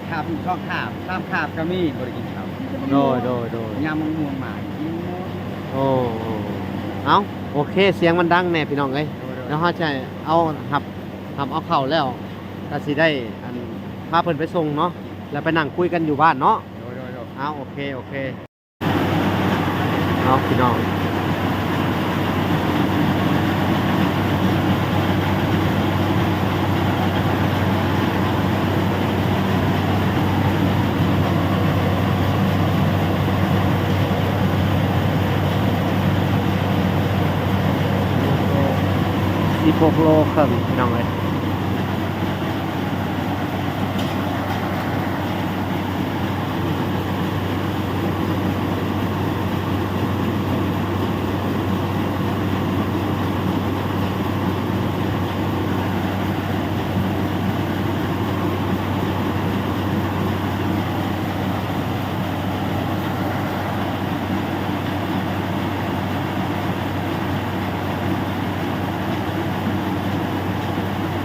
ຄາບສອງຄາບສາມຄາບກໍມີ ບໍ່ໄດ້ກິນເຂົ້າ ໂດຍ ໂດຍ ໂດຍ ຍາມມະມ່ວງມາກິນໝົດ ໂອ້ ເອົ້າ ໂອເຄ ສຽງມັນດັງແດ່ ພີ່ນ້ອງເອີຍ ໂດຍ ໂດຍ ແລ້ວເຮົາຈະເອົາ ຮັບ ຮັບເອົາເຂົ້າແລ້ວ ກໍຊິໄດ້ ອັນ ພາເພິ່ນໄປສົ່ງເນາະ ແລ້ວໄປນັ່ງຄຸຍກັນຢູ່ບ້ານເນາະ ໂດຍ ໂດຍ ໂດຍ ເອົ້າ ໂອເຄ ໂອເຄ ເອົາ ພີ່ນ້ອງ ສິບຫົກໂລເຄິ່ງ ພີ່ນ້ອງເອີຍ. ໂ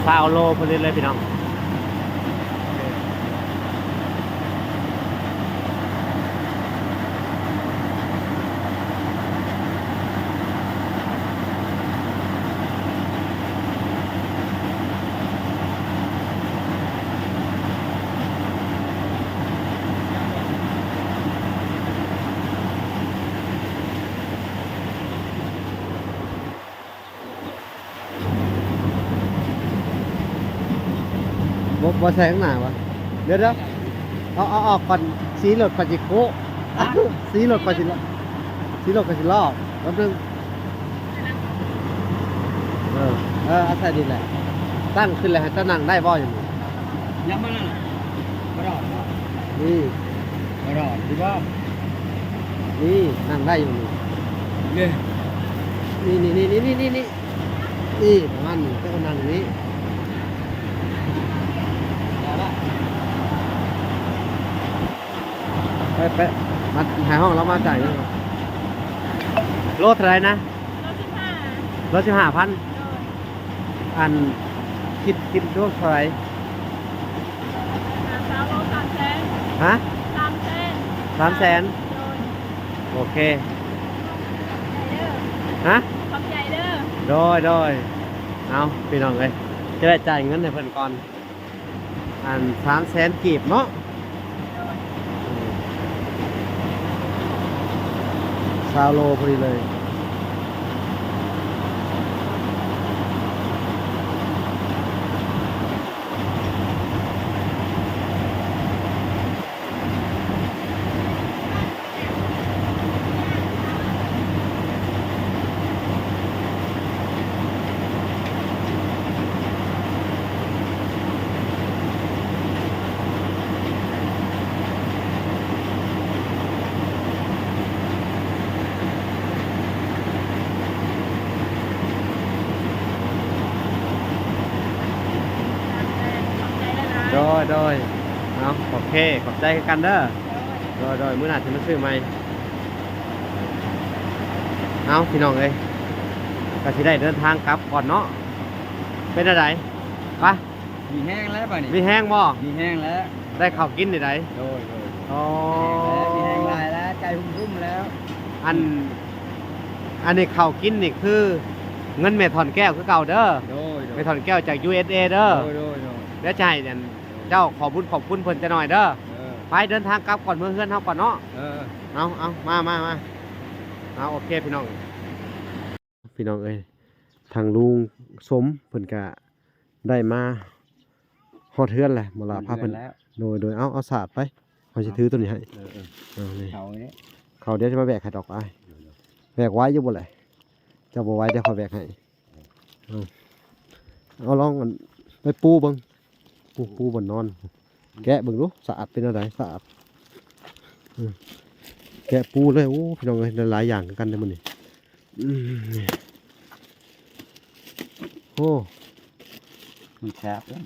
ຊາວໂລພໍດີເລີຍພີ່ນ້ອງ. ບໍ່ ບໍ່ໃສ່ຂ້າງໜ້າຫວາ? ດຽວໆ ເອົາ ເອົາອອກກ່ອນ ສີລົດຂ້ອຍຊິໂຄະ ສີລົດຂ້ອຍຊິ ສີລົດຂ້ອຍຊິລອກ ແປັບໜຶ່ງ. ເອີ ເອີ ເອົາໃສ່ນີ້ແຫຼະ ຕັ້ງຂຶ້ນແລ້ວໃຫ້ເຈົ້ານັ່ງໄດ້ບໍ່ຢູ່ນີ້? ຍັບມານັ້ນ ບໍ່ດອກ ນີ້ ບໍ່ດອກ ດີບໍ່? ນີ້ ນັ່ງໄດ້ຢູ່ນີ້ ນີ້ ນີ້ ນີ້ ນີ້ ນີ້ ນີ້ ນີ້ ນີ້ ປະມານນີ້ ເຈົ້າກໍນັ່ງນີ້ ໄປ ໄປ ມາ ໃຫ້ຫ້ອງລາວມາຈ່າຍເງິນກ່ອນ. ໂລເທົ່າໃດນະ? ໂລສິບຫ້າ ໂລສິບຫ້າພັນ ໂດຍ. ອັນ ຄິດ ຄິດໂລເທົ່າໃດ? ຫ້າສິບໂລສາມແສນ ຮະ? ສາມແສນ ສາມແສນ ໂດຍ. ໂອເຄ ຂອບໃຈເດີ ຮະ? ຂອບໃຈເດີ ໂດຍ ໂດຍ. ເອົາ ພີ່ນ້ອງເອີຍ ຈະໄດ້ຈ່າຍເງິນໃຫ້ເພິ່ນກ່ອນ ອັນ ສາມແສນກີບເນາະ ໂດຍ ຊາວໂລພໍດີເລີຍ. ໂດຍ ໂດຍ ເອົາ ໂອເຄ ຂອບໃຈຄືກັນເດີ ໂດຍ ໂດຍ ມື້ໜ້າຊິມາຊື້ໃໝ່. ເອົາ ພີ່ນ້ອງເອີຍ ກໍຊິໄດ້ເດີນທາງກັບກ່ອນເນາະ ເປັນແນວໃດ? ໄປ ມີແຮງແລ້ວບາດນີ້ ມີແຮງບໍ່? ມີແຮງແລ້ວ ໄດ້ເຂົ້າກິນນີ້ໃດ໋ ໂດຍ ໂດຍ ອໍ ມີແຮງແລ້ວ ມີແຮງຫຼາຍແລ້ວ ໃຈຫຸ້ມໆແລ້ວ ອັນ ອັນນີ້ເຂົ້າກິນນີ້ຄືເງິນແມ່ຖອນແກ້ວຄືເກົ່າເດີ ໂດຍ ໂດຍ ແມ່ຖອນແກ້ວຈາກ ຢູເອສເອ ເດີ ໂດຍ ໂດຍ ໂດຍ ແລ້ວຈະໃຫ້ອັນ ເຈົ້າຂໍບຸນຂອບຄຸນເພິ່ນຈັກໜ້ອຍເດີ ເອີ ໄປເດີນທາງກັບກ່ອນ ເມືອເຮືອນເຮົາກ່ອນເນາະ ເອີ ເອົາ ເອົາ ມາ ມາ ມາ ເອົາ ໂອເຄ ພີ່ນ້ອງ ພີ່ນ້ອງເອີຍ ທາງລຸງສົມເພິ່ນກະໄດ້ມາຮອດເຮືອນແລ້ວ ບໍ່ລະ ພາເພິ່ນ ໂດຍ ໂດຍ ເອົາ ເອົາສາດໄປ ຂ້ອຍຊິຖືໂຕນີ້ໃຫ້ ເອີ ເອີ ເອົານີ້ ເຂົ້າດຽວຈະມາແບກໃຫ້ດອກອ້າຍ ແບກໄຫວຢູ່ບໍ່ແຫຼະ? ເຈົ້າບໍ່ໄຫວ ດຽວຂ້ອຍແບກໃຫ້ ເອົາ ເອົາລອງອັນ ໄປປູເບິ່ງ ປູ ປູບ່ອນນອນ ແກະເບິ່ງດູ ສະອາດເປັນແນວໃດ ສະອາດ ອືມ ແກະປູເລີຍ ໂອ້ ພີ່ນ້ອງເອີຍ ໄດ້ຫຼາຍຢ່າງຄືກັນເດ້ມື້ນີ້ ອືມ ນີ້ ໂອ້ ມັນແຄບເດ້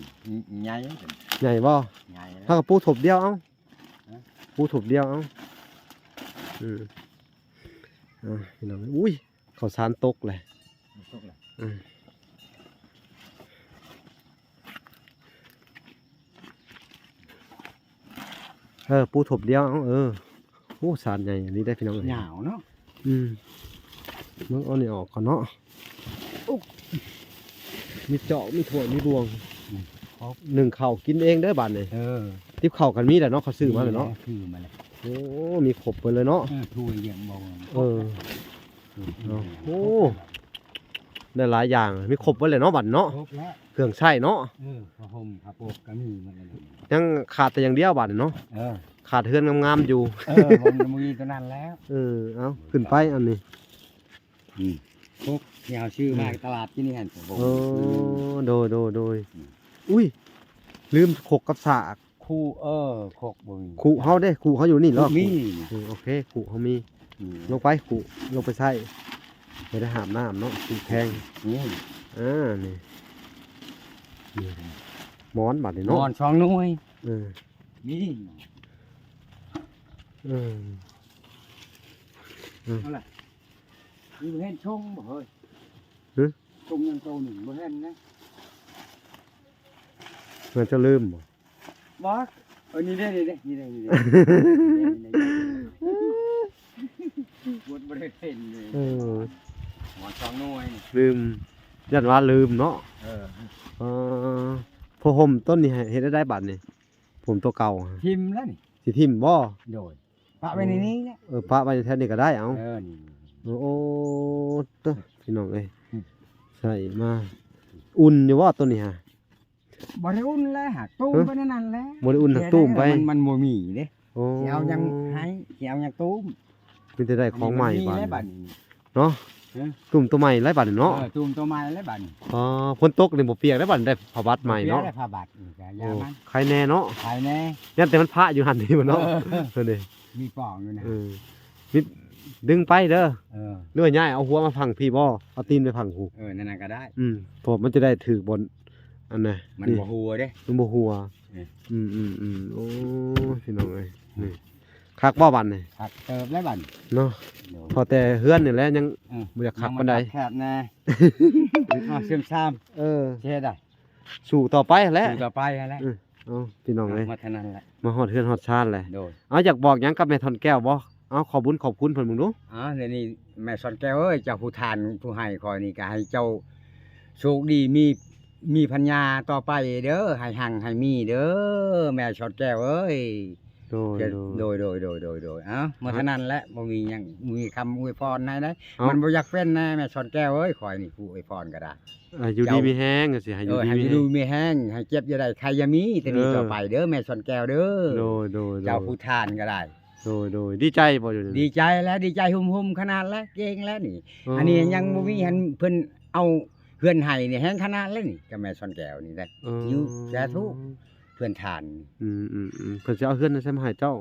ໃຫຍ່ ໃຫຍ່ບໍ່? ໃຫຍ່ ເຮົາກໍປູຖົບດຽວເອົາ ຮະ? ປູຖົບດຽວເອົາ ອືມ ອ່າ ພີ່ນ້ອງ ອຸ້ຍ ເຂົ້າສານຕົກແຫຼະ ຕົກແຫຼະ ອືມ ເອີ ປູຖົບດຽວ ເອີ ໂອ້ ສານໃຫຍ່ອີ່ຫຼີເດ້ພີ່ນ້ອງເອີຍ ຍາວເນາະ ອືມ ເບິ່ງເອົານີ້ອອກກ່ອນເນາະ ໂອ້ ມີຈອກ ມີຖ້ວຍ ມີບ່ວງ ອືມ ໜຶ້ງເຂົ້າກິນເອງເດີບາດນີ້ ເອີ ຕິບເຂົ້າກັນມີແລ້ວເນາະ ເຂົາຊື້ມາແລ້ວເນາະ ຊື້ມາແລ້ວ ໂອ້ ມີຄົບເບິດເລີຍເນາະ ເອີ ຖ້ວຍ ຫຍັງບໍ່ ເອີ ເນາະ ໂອ້ ໄດ້ຫຼາຍຢ່າງ ມີຄົບເບິດແລ້ວເນາະ ບັດເນາະ ຄົບແລ້ວ ເຄື່ອງໃຊ້ເນາະ ເອີ ຜ້າຫົ່ມ ຜ້າປົກກໍມີໝົດແລ້ວ ຍັງຂາດແຕ່ຢ່າງດຽວບັດເນາະ ເອີ ຂາດເຮືອນງາມໆຢູ່ ເອີ ບໍ່ມີຕົວນັ້ນແລ້ວ ເອີ ເອົາ ຂຶ້ນໄປອັນນີ້ ອືມ ຄົບທີ່ເຮົາຊື້ມາ ອືມ ຕະຫຼາດກິນນີ້ຫັ້ນ ໂອ້ ໂດຍ ໂດຍ ໂດຍ ອືມ ອຸ້ຍ ລືມຄົກກັບສາກ ຄຸ ເອີ ຄົກບໍ່ມີ ຄຸເຮົາເດ້ ຄຸເຮົາຢູ່ນີ້ເນາະ ຄຸມີ ເອີ ໂອເຄ ຄຸເຮົາມີ ອືມ ລົງໄປ ຄຸລົງໄປໃສ່ ບໍ່ໄດ້ຫາບນ້ຳເນາະ ຄຸແຂງ ນີ້ ອ່າ ນີ້ ນີ້ ໝອນບາດນີ້ເນາະ ໝອນສອງໜ່ວຍ ເອີ ມີ ເອີ ເອີ ເອົາລະ ມີເຫັນຊົງບໍ່ເຮີ້ຍ? ຮຶ? ຊົງຍັງໂຕໜຶ່ງບໍ່ເຫັນນະ. ແມ່ນເຈົ້າລືມບໍ່? ບໍ່ ເອີ ນີ້ເດ້ ນີ້ເດ້ ນີ້ເດ້ ນີ້ເດ້ ນີ້ເດ້ ບໍ່ ບໍ່ໄດ້ເປັນເລີຍ ເອີ ໝອນສອງໜ່ວຍ ລືມ ຢ້ານວ່າລືມເນາະ ເອີ ເອີ ຜ້າຫົ່ມຕົນນີ້ໃຫ້ເຮັດໄດ້ບາດນີ້ ຜົມຕົວເກົ່າ ຖິ້ມແລ້ວນີ້ ຊິຖິ້ມບໍ່? ໂດຍ ປະໄວ້ໃນນີ້ແຫຼະ ເອີ ປະໄວ້ແຖວນີ້ກໍໄດ້ ເອົາ ເອີ ນີ້ ໂອ້ ໂຕ ພີ່ນ້ອງເອີຍ ອືມ ໃສ່ມາ ອຸ່ນຢູ່ບໍ່ຕົວນີ້ຫາ? ບໍ່ໄດ້ອຸ່ນແລ້ວຫາ ຕຸ້ມໄປນັ້ນແຫຼະ ບໍ່ໄດ້ອຸ່ນຫາ ຕຸ້ມໄປ ມັນ ມັນບໍ່ມີເດ້ ໂອ້ ຊິເອົາຫຍັງໃຫ້ ຊິເອົາຫຍັງຕຸ້ມ ມີແຕ່ໄດ້ຂອງໃໝ່ ອັນນີ້ມັນມີແລ້ວບາດນີ້ ບາດນີ້ເນາະ ຮະ ຕຸ້ມຕົວໃໝ່ແລ້ວບາດນີ້ເນາະ ເອີ ຕຸ້ມຕົວໃໝ່ແລ້ວບາດນີ້ ອໍ ຝົນຕົກນີ້ບໍ່ປຽກແລ້ວບາດນີ້ ໄດ້ຜ້າບັດໃໝ່ເນາະ ບໍ່ປຽກແລ້ວ ຜ້າບັດນີ້ກໍຢ່າມັນ ໂອ້ ໄຄແນ່ເນາະ ໄຄແນ່ ຢ້ານແຕ່ມັນພະຢູ່ຫັ້ນນີ້ເນາະ ເອີ ເອີ ເອີ ມີປ່ອງຢູ່ນະ ເອີ ມິດ ດຶງໄປເດີ ເອີ ຫຼືວ່າຍ້າຍເອົາຫົວມາຝັງພີ້ບໍ່ ເອົາຕີນໄປຝັງພຸ້ນ ເອີ ນັ້ນນະກໍໄດ້ ອືມ ເພາະມັນຈະໄດ້ຖືກບ່ອນ ອັນນະ ມັນບໍ່ຫົວເດ້ ມັນບໍ່ຫົວ ເອີ ອືມໆໆ ໂອ້ຍ ພີ່ນ້ອງເອີຍ ນີ້ ຄັກບໍ່ບາດນີ້ ຄັກເຕີບແລ້ວບາດນີ້ເນາະ ໂດຍ ພໍແຕ່ເຮືອນນີ້ແຫຼະຍັງ ເອີ ບໍ່ຢາກຄັກປານໃດ ຍັງບໍ່ຄັກແຄບແນ່ ເອີ ເຊື່ອມຊາມ ເອີ ຊິເຮັດໃດ ສູ້ຕໍ່ໄປຫັ້ນແຫຼະ ສູ້ຕໍ່ໄປຫັ້ນແຫຼະ ເອີ ເອົາ ພີ່ນ້ອງເອີຍ ມາເທົ່ານັ້ນແຫຼະ ມາຮອດເຮືອນຮອດຊານແຫຼະ ໂດຍ ເອົາ ຢາກບອກຫຍັງກັບແມ່ທ່ອນແກ້ວບໍ່? ເອົາ ຂໍບຸນຂອບຄຸນເພິ່ນເບິ່ງດູ ອາ ດຽວນີ້ແມ່ສອນແກ້ວເອີຍ ເຈົ້າຜູ້ທ່ານຜູ້ໃຫ້ຂ້ອຍນີ້ ກໍໃຫ້ເຈົ້າໂຊກດີ ມີ ມີພັນຍາຕໍ່ໄປເດີ ໃຫ້ຮັ່ງໃຫ້ມີເດີ ແມ່ສອນແກ້ວເອີຍ ໂດຍ ໂດຍ ໂດຍ ໂດຍ ໂດຍ ເອົ້າ ໝົດເທົ່ານັ້ນແຫຼະ ບໍ່ມີຫຍັງ ບໍ່ມີຄຳອວຍພອນໃຫ້ໃດ ເອົ້າ ມັນບໍ່ຢາກເປັນແນ່ ແມ່ສອນແກ້ວເອີຍ ຂ້ອຍນີ້ຜູ້ອວຍພອນກໍໄດ້ ອ່າ ຢູ່ດີມີແຮງ ເຈົ້າ ຊິໃຫ້ຢູ່ດີມີແຮງ ເອີ ໃຫ້ຢູ່ດີມີແຮງ ໃຫ້ເຈັບຢ່າໄດ້ ໄຂ້ຢ່າມີ ແຕ່ນີ້ຕໍ່ໄປເດີ ເອີ ແມ່ສອນແກ້ວເດີ ໂດຍ ໂດຍ ເຈົ້າ ໂດຍ ຜູ້ທ່ານກໍໄດ້ ໂດຍ ໂດຍ ດີໃຈບໍ່ຢູ່ນີ້? ດີໃຈແລ້ວ ດີໃຈຫຸ່ມໆຂະໜາດແລ້ວ ເກັ່ງແລ້ວນີ້ ອໍ ອັນນີ້ຍັງບໍ່ມີ ຫັ້ນເພິ່ນເອົາເຮືອນໃຫ້ນີ້ ແຮງຂະໜາດແລ້ວນີ້ ກັບແມ່ສອນແກ້ວນີ້ໄດ໋ ເອີ ຢູ່ ສາທຸ ເພື່ອນທ່ານ ອືມໆໆ ເພິ່ນຊິເອົາເຮືອນໃສ່ມາໃຫ້ເຈົ້າ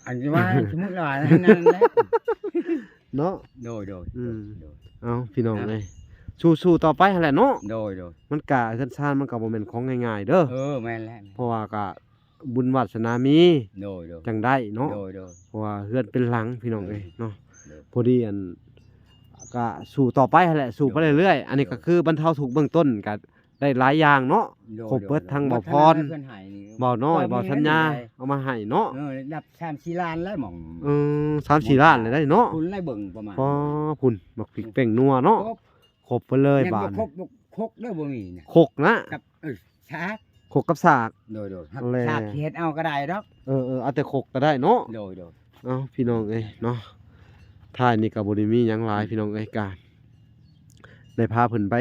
ອັນທີ່ວ່າ ສົມມຸດວ່ານັ້ນແຫຼະ ເນາະ ໂດຍໆ ອືມ ໂດຍ ເອົາ ພີ່ນ້ອງເອີຍ ສູ້ໆຕໍ່ໄປຫັ້ນແຫຼະເນາະ ໂດຍໆ ມັນກະ ເຮືອນຊານມັນກະບໍ່ແມ່ນຂອງງ່າຍໆເດີ ເອີ ແມ່ນແຫຼະ ເພາະວ່າກະ ບຸນວາດສະໜາມີ ໂດຍໆ ຈັ່ງໄດ້ເນາະ ໂດຍໆ ເພາະວ່າເຮືອນເປັນຫຼັງ ພີ່ນ້ອງເອີຍ ໂດຍ ເນາະ ໂດຍ ພໍດີ ອັນ ກະສູ້ຕໍ່ໄປຫັ້ນແຫຼະ ສູ້ໄປເລື້ອຍໆ ໂດຍ ອັນນີ້ກະຄືບັນເທົາທຸກເບື້ອງຕົ້ນ ກະໄດ້ຫຼາຍຢ່າງເນາະ ໂດຍໆ ຄົບເບິດ ທັງບ່າວພອນ ເພິ່ນໃຫ້ນີ້ ບ່າວນ້ອຍ ບ່າວສັນຍາ ເອົາມາໃຫ້ເນາະ ເອີ ໄດ້ສາມສີ່ລ້ານແລ້ວໝ່ອງ ເອີ ສາມສີ່ລ້ານແລ້ວໄດ໋ເນາະ ພຸ້ນແຫຼະເບິ່ງປະມານ ອໍ ພຸ້ນ ໝາກພິກແປ້ງນົວເນາະ ຄົບ ຄົບໄປເລີຍບາດນີ້ ຄົກເດີ ບໍ່ມີນະ ຄົກນະ ກັບ ເອີ ສາກ ຄົກກັບສາກ ໂດຍໆ ສາກຊິເຮັດເອົາກໍໄດ້ດອກ ເອີໆ ເອົາແຕ່ຄົກກໍໄດ້ເນາະ ໂດຍໆ ເອົ້າ ພີ່ນ້ອງເອີຍເນາະ ທ້າຍນີ້ກໍບໍ່ໄດ້ມີຫຍັງຫຼາຍ ອືມ ພີ່ນ້ອງເອີຍ ກະໄດ້ພາເພິ່ນໄປ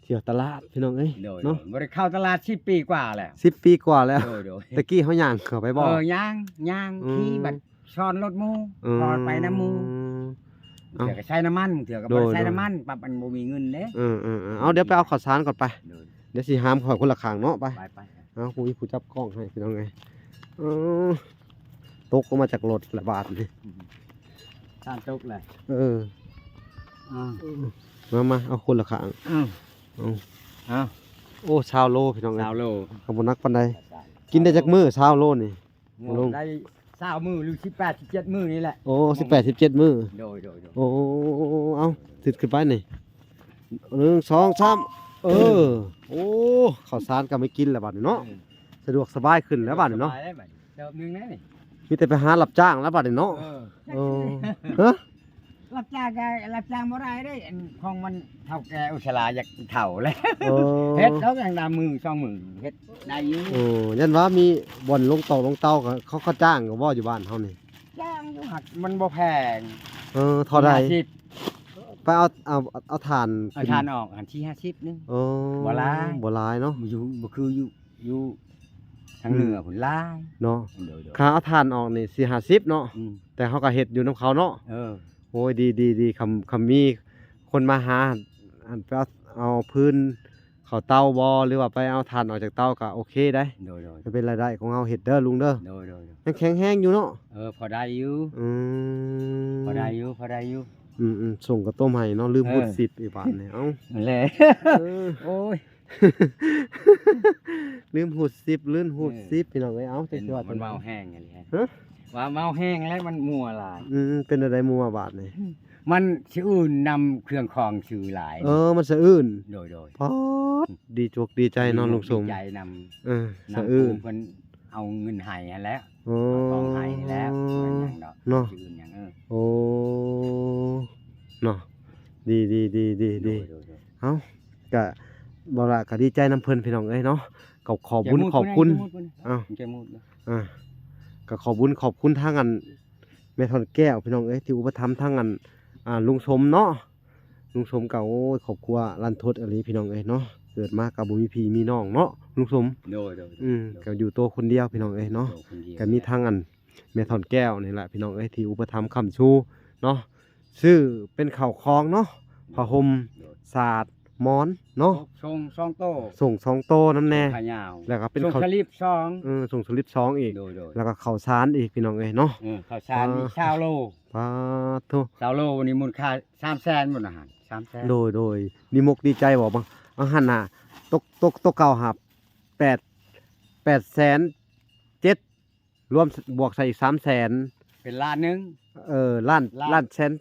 ທ່ຽວຕະຫຼາດ ພີ່ນ້ອງເອີຍ ໂດຍໆ ເນາະ ບໍ່ໄດ້ເຂົ້າຕະຫຼາດສິບປີກວ່າແລ້ວ ສິບປີກວ່າແລ້ວ ໂດຍໆ ແຕ່ກີ້ເຮົາຍ່າງເຂົ້າໄປບໍ່? ເອີ ຍ່າງ ຍ່າງ ອືມ ຂີ່ບັດ ຊ້ອນລົດໝູ່ ອືມ ພໍໄປນຳໝູ່ ເທື່ອກໍໃຊ້ນ້ຳມັນ ເທື່ອກໍບໍ່ໄດ້ໃຊ້ນ້ຳມັນ ໂດຍໆ ປັບມັນບໍ່ມີເງິນເດ້ ເອີໆໆ ເອົາ ດຽວໄປເອົາເຂົ້າສານກ່ອນໄປ ໂດຍ ດຽວຊິຫາມຂ້ອຍຄົນລະຂ້າງເນາະ ໄປ ໄປໆ ເອົາ ຜູ້ມີຜູ້ຈັບກ້ອງໃຫ້ ພີ່ນ້ອງເອີຍ ເອີ ຕົກອອກມາຈາກລົດລະບາດນີ້ ອືມ ສານຕົກແຫຼະ ເອີ ອ້າວ ມາໆ ເອົາຄົນລະຂ້າງ ອ້າວ ເອົາ ອ້າວ ໂອ້ ຊາວໂລ ພີ່ນ້ອງເອີຍ ຊາວໂລ ກໍບໍ່ໜັກປານໃດ ກິນໄດ້ຈັກມື້ ຊາວໂລນີ້? ໂອ້ ໄດ້ຊາວມື້ ຫຼື ສິບແປດ ສິບເຈັດມື້ນີ້ແຫຼະ ໂອ້ ສິບແປດ ສິບເຈັດມື້ ໂດຍໆໆ ໂອ້ ເອົາ ຕິດຂຶ້ນໄປນີ້ ໜຶ່ງ ສອງ ສາມ ເອີ ໂອ້ ເຂົ້າສານກໍໄມ່ກິນແລ້ວບາດນີ້ເນາະ ເອີ ສະດວກສະບາຍຂຶ້ນແລ້ວບາດນີ້ເນາະ ສະດວກສະບາຍແລ້ວບາດນີ້ ເຕີບໜຶ່ງແລ້ວນີ້ ມີແຕ່ໄປຫາຮັບຈ້າງແລ້ວບາດນີ້ເນາະ ເອີ ເອີ ຮະ? ຮັບຈ້າງກໍຮັບຈ້າງບໍ່ໄດ້ເດ້ ອັນຂອງມັນເຖົ້າແກ່ອຸດສາລາຢາກເຖົ້າແລ້ວ ໂອ້ ເຮັດເຂົາຢ່າງດາມມື້ສອງມື້ເຮັດໄດ້ຢູ່ ໂອ້ ຢ້ານວ່າມີບ່ອນລົງເຕົາລົງເຕົາ ເຂົາ ເຂົາຈ້າງຢູ່ບໍ່ ຢູ່ບ້ານເຮົານີ້? ຈ້າງຢູ່ ຫາກມັນບໍ່ແພງ ເອີ ເທົ່າໃດ? ຫ້າສິບ ໄປເອົາ ເອົາ ເອົາຖ່ານ ເອົາຖ່ານອອກຫັ້ນ ສີ່ຫ້າສິບໜຶ່ງ ໂອ້ ບໍ່ຫຼາຍ ບໍ່ຫຼາຍເນາະ ຢູ່ ບໍ່ຄືຢູ່ ຢູ່ທາງເໜືອພຸ້ນຫຼາຍເນາະ ໂດຍໆ ຄ່າເອົາຖ່ານອອກນີ້ສີ່ຫ້າສິບເນາະ ອືມ ແຕ່ເຮົາກໍເຮັດຢູ່ນຳເຂົາເນາະ ເອີ ໂອ້ຍ ດີໆໆ ຄຳ ຄຳມີຄົນມາຫາ ອັນ ໄປເອົາ ເອົາຟືນເຂົ້າເຕົາບໍ່ ຫຼືວ່າໄປເອົາຖ່ານອອກຈາກເຕົາກໍໂອເຄໄດ໋ ໂດຍໆ ມັນເປັນລາຍໄດ້ຂອງເຮົາເຮັດເດີລຸງເດີ ໂດຍໆ ຍັງແຂງແຮງຢູ່ເນາະ ເອີ ພໍໄດ້ຢູ່ ອືມ ພໍໄດ້ຢູ່ ພໍໄດ້ຢູ່ ອືມໆ ສົ່ງກະຕົ້ມໃຫ້ເນາະ ລືມ ເອີ ຫຸດສິບອີກບາດນີ້ ເອົ້າ ແຫຼະ ເອີ ໂອ້ຍ ລືມຫຸດສິບ ລືມຫຸດສິບ ເອີ ພີ່ນ້ອງເອີຍ ເອົ້າ ເປັນ ຈັກຊິວ່າ ມັນເມົາແຮງອີ່ຫຼີ ຮະ ວ່າເມົາແຮງແລ້ວມັນມົວຫຼາຍ ອືມ ເປັນແນວໃດມົວບາດນີ້ ອືມ ມັນສະອື່ນນຳເຄື່ອງຂອງຊື່ຫຼາຍ. ເອີ ມັນສະອື່ນ. ໂດຍໆ. ປາດ ດີຈົກດີໃຈເນາະ ລຸງສົມ. ດີໃຈນຳ. ເອີ ນຳ ສະອື່ນ ເພິ່ນເອົາເງິນໃຫ້ຫັ້ນແຫຼະ. ອໍ ເອົາຂອງໃຫ້ແລ້ວ ແມ່ນຫຍັງດອກ ເນາະ ສະອື່ນຫຍັງ. ເອີ ໂອ້ ເນາະ ດີໆໆໆ. ໂດຍໆ. ເອົ້າ ກະບໍ່ລະກະດີໃຈນຳເພິ່ນ ພີ່ນ້ອງເອີຍເນາະ. ກໍຂໍບຸນຂອບຄຸນ. ເອົ້າ ກະຂໍບຸນຂອບຄຸນທາງອັນ ແມ່ທ່ອນແກ້ວ ພີ່ນ້ອງເອີຍ ທີ່ອຸປະຖຳທາງອັນ ອ່າ ລຸງສົມເນາະ. ລຸງສົມກໍ ໂອ້ຍ ຄອບຄົວລັນທົດອີ່ຫຼີ ພີ່ນ້ອງເອີຍເນາະ. ເກີດມາກໍບໍ່ມີພີ່ມີນ້ອງເນາະ ລຸງສົມ. ໂດຍໆ. ອືມ ກໍຢູ່ໂຕຄົນດຽວ ພີ່ນ້ອງເອີຍເນາະ. ກໍມີທາງອັນ ແມ່ທ່ອນແກ້ວນີ້ແຫຼະ ພີ່ນ້ອງເອີຍ ທີ່ອຸປະຖຳຄ້ຳຊູເນາະ. ຊື້ເປັນເຂົ້າຂອງເນາະ ຜ້າຫົ່ມ ໂດຍ ສາດ ໝອນເນາະ. ສົ່ງສອງໂຕ ສົ່ງສອງໂຕນຳແດ່ ຂາຍາວ ແລ້ວກໍເປັນ ສົ່ງສະລິບສອງ. ເອີ ສົ່ງສະລິບສອງອີກ. ໂດຍໆ. ແລ້ວກໍເຂົ້າສານອີກ ພີ່ນ້ອງເອີຍເນາະ. ເອີ ເຂົ້າສານ ປາດ ຊາວໂລ. ປາດໂທ ຊາວໂລນີ້ມູນຄ່າສາມແສນພຸ້ນນະ ສາມແສນ. ໂດຍໆ. ດີມົກດີໃຈບໍ່? ບາງ ບາງຫັ້ນນະ ຕົກ ຕົກ ຕົກເກົ່າຫາ ແປດ ແປດແສນເຈັດ ລວມ ບວກໃສ່ອີກສາມແສນ ເປັນລ້ານໜຶ່ງ. ເອີ ລ້ານ ລ້ານ ລ້ານແສນ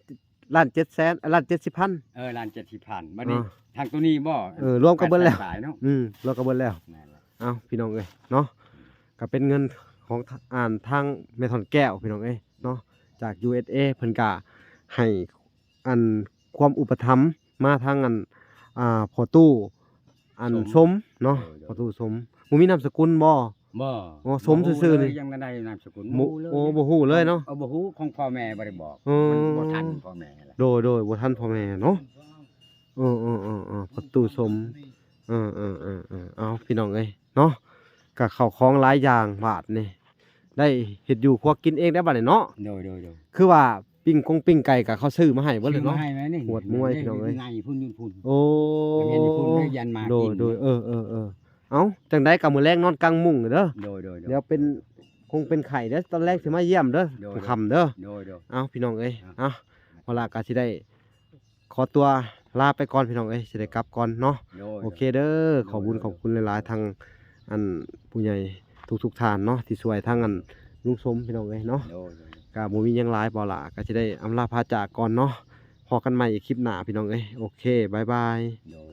ລ້ານເຈັດແສນ ລ້ານເຈັດສິບພັນ. ເອີ ລ້ານເຈັດສິບພັນ. ບັດນີ້ ອ່າ ທາງໂຕນີ້ບໍ່? ເອີ ລວມກັນເບິດແລ້ວ. ອືມ ລວມກັນເບິດແລ້ວ. ແມ່ນແລ້ວ. ເອົ້າ ພີ່ນ້ອງເອີຍເນາະ ກໍເປັນເງິນຂອງ ອ່າ ທາງແມ່ທ່ອນແກ້ວ ພີ່ນ້ອງເອີຍເນາະ ຈາກ ຢູເອສເອ ເພິ່ນກໍໃຫ້ອັນຄວາມອຸປະຖຳມາທາງອັນ ອ່າ ພໍ່ຕູ້ອັນ ສົມ ສົມເນາະ. ໂດຍໆ. ພໍ່ຕູ້ສົມ ບໍ່ມີນາມສະກຸນບໍ່? ບໍ່. ອໍ ສົມຊື່ໆນີ້. ຍັງໄດ້ນາມສະກຸນ ບໍ່ ບໍ່ຮູ້ເລີຍ. ໂອ້ ບໍ່ຮູ້ເລີຍເນາະ. ເອີ ບໍ່ຮູ້ ຂອງພໍ່ແມ່ບໍ່ໄດ້ບອກ. ເອີ ມັນບໍ່ທັນພໍ່ແມ່ແຫຼະ. ໂດຍໆ. ບໍ່ທັນພໍ່ແມ່ເນາະ. ເອີໆໆໆ ພໍ່ຕູ້ສົມ. ເອີໆໆໆ ເອົາ ພີ່ນ້ອງເອີຍເນາະ ກະເຂົ້າຂອງຫຼາຍຢ່າງບາດນີ້ ໄດ້ເຮັດຢູ່ຄົວກິນເອງໄດ້ບາດນີ້ເນາະ. ໂດຍໆໆ. ຄືວ່າ ປີ້ງກົງປີ້ງໄກ່ກໍເຂົາຊື້ມາໃຫ້ເບິດເລີຍເນາະ. ຊື້ມາໃຫ້ແມ່ນີ້ ຫວດມວຍ ພີ່ນ້ອງເອີຍ. ໂອ້ ໂດຍໆ. ເອີໆໆ ເອົາ ຈັ່ງໃດກໍມື້ແລງນອນກາງມຸ້ງເດີ. ໂດຍໆໆ. ດຽວເປັນ ຄົງເປັນໄຂ້ເດີ ຕອນແລງຊິມາຢ້ຽມເດີ. ໂດຍໆ. ຄ່ຳເດີ. ໂດຍໆ. ເອົາ ພີ່ນ້ອງເອີຍ ອ່ະ ເອົາ ເວລາກໍຊິໄດ້ ຂໍຕົວລາໄປກ່ອນ ພີ່ນ້ອງເອີຍ ຊິໄດ້ກັບກ່ອນເນາະ. ໂດຍໆ. ໂອເຄເດີ ໂດຍໆ. ຂອບບຸນຂອບຄຸນຫຼາຍໆ ທັງອັນຜູ້ໃຫຍ່ທຸກໆທ່ານເນາະ ທີ່ຊ່ວຍທັງອັນລຸງສົມ ພີ່ນ້ອງເອີຍເນາະ. ໂດຍໆ. ກໍບໍ່ມີຫຍັງຫຼາຍ ບໍ່ຫຼາ ກໍຊິໄດ້ອຳລາພາຈາກກ່ອນເນາະ. ພໍ້ກັນໃໝ່ອີກຄລິບໜ້າ ພີ່ນ້ອງເອີຍ. ໂອເຄ ບາຍບາຍ. ໂດຍ.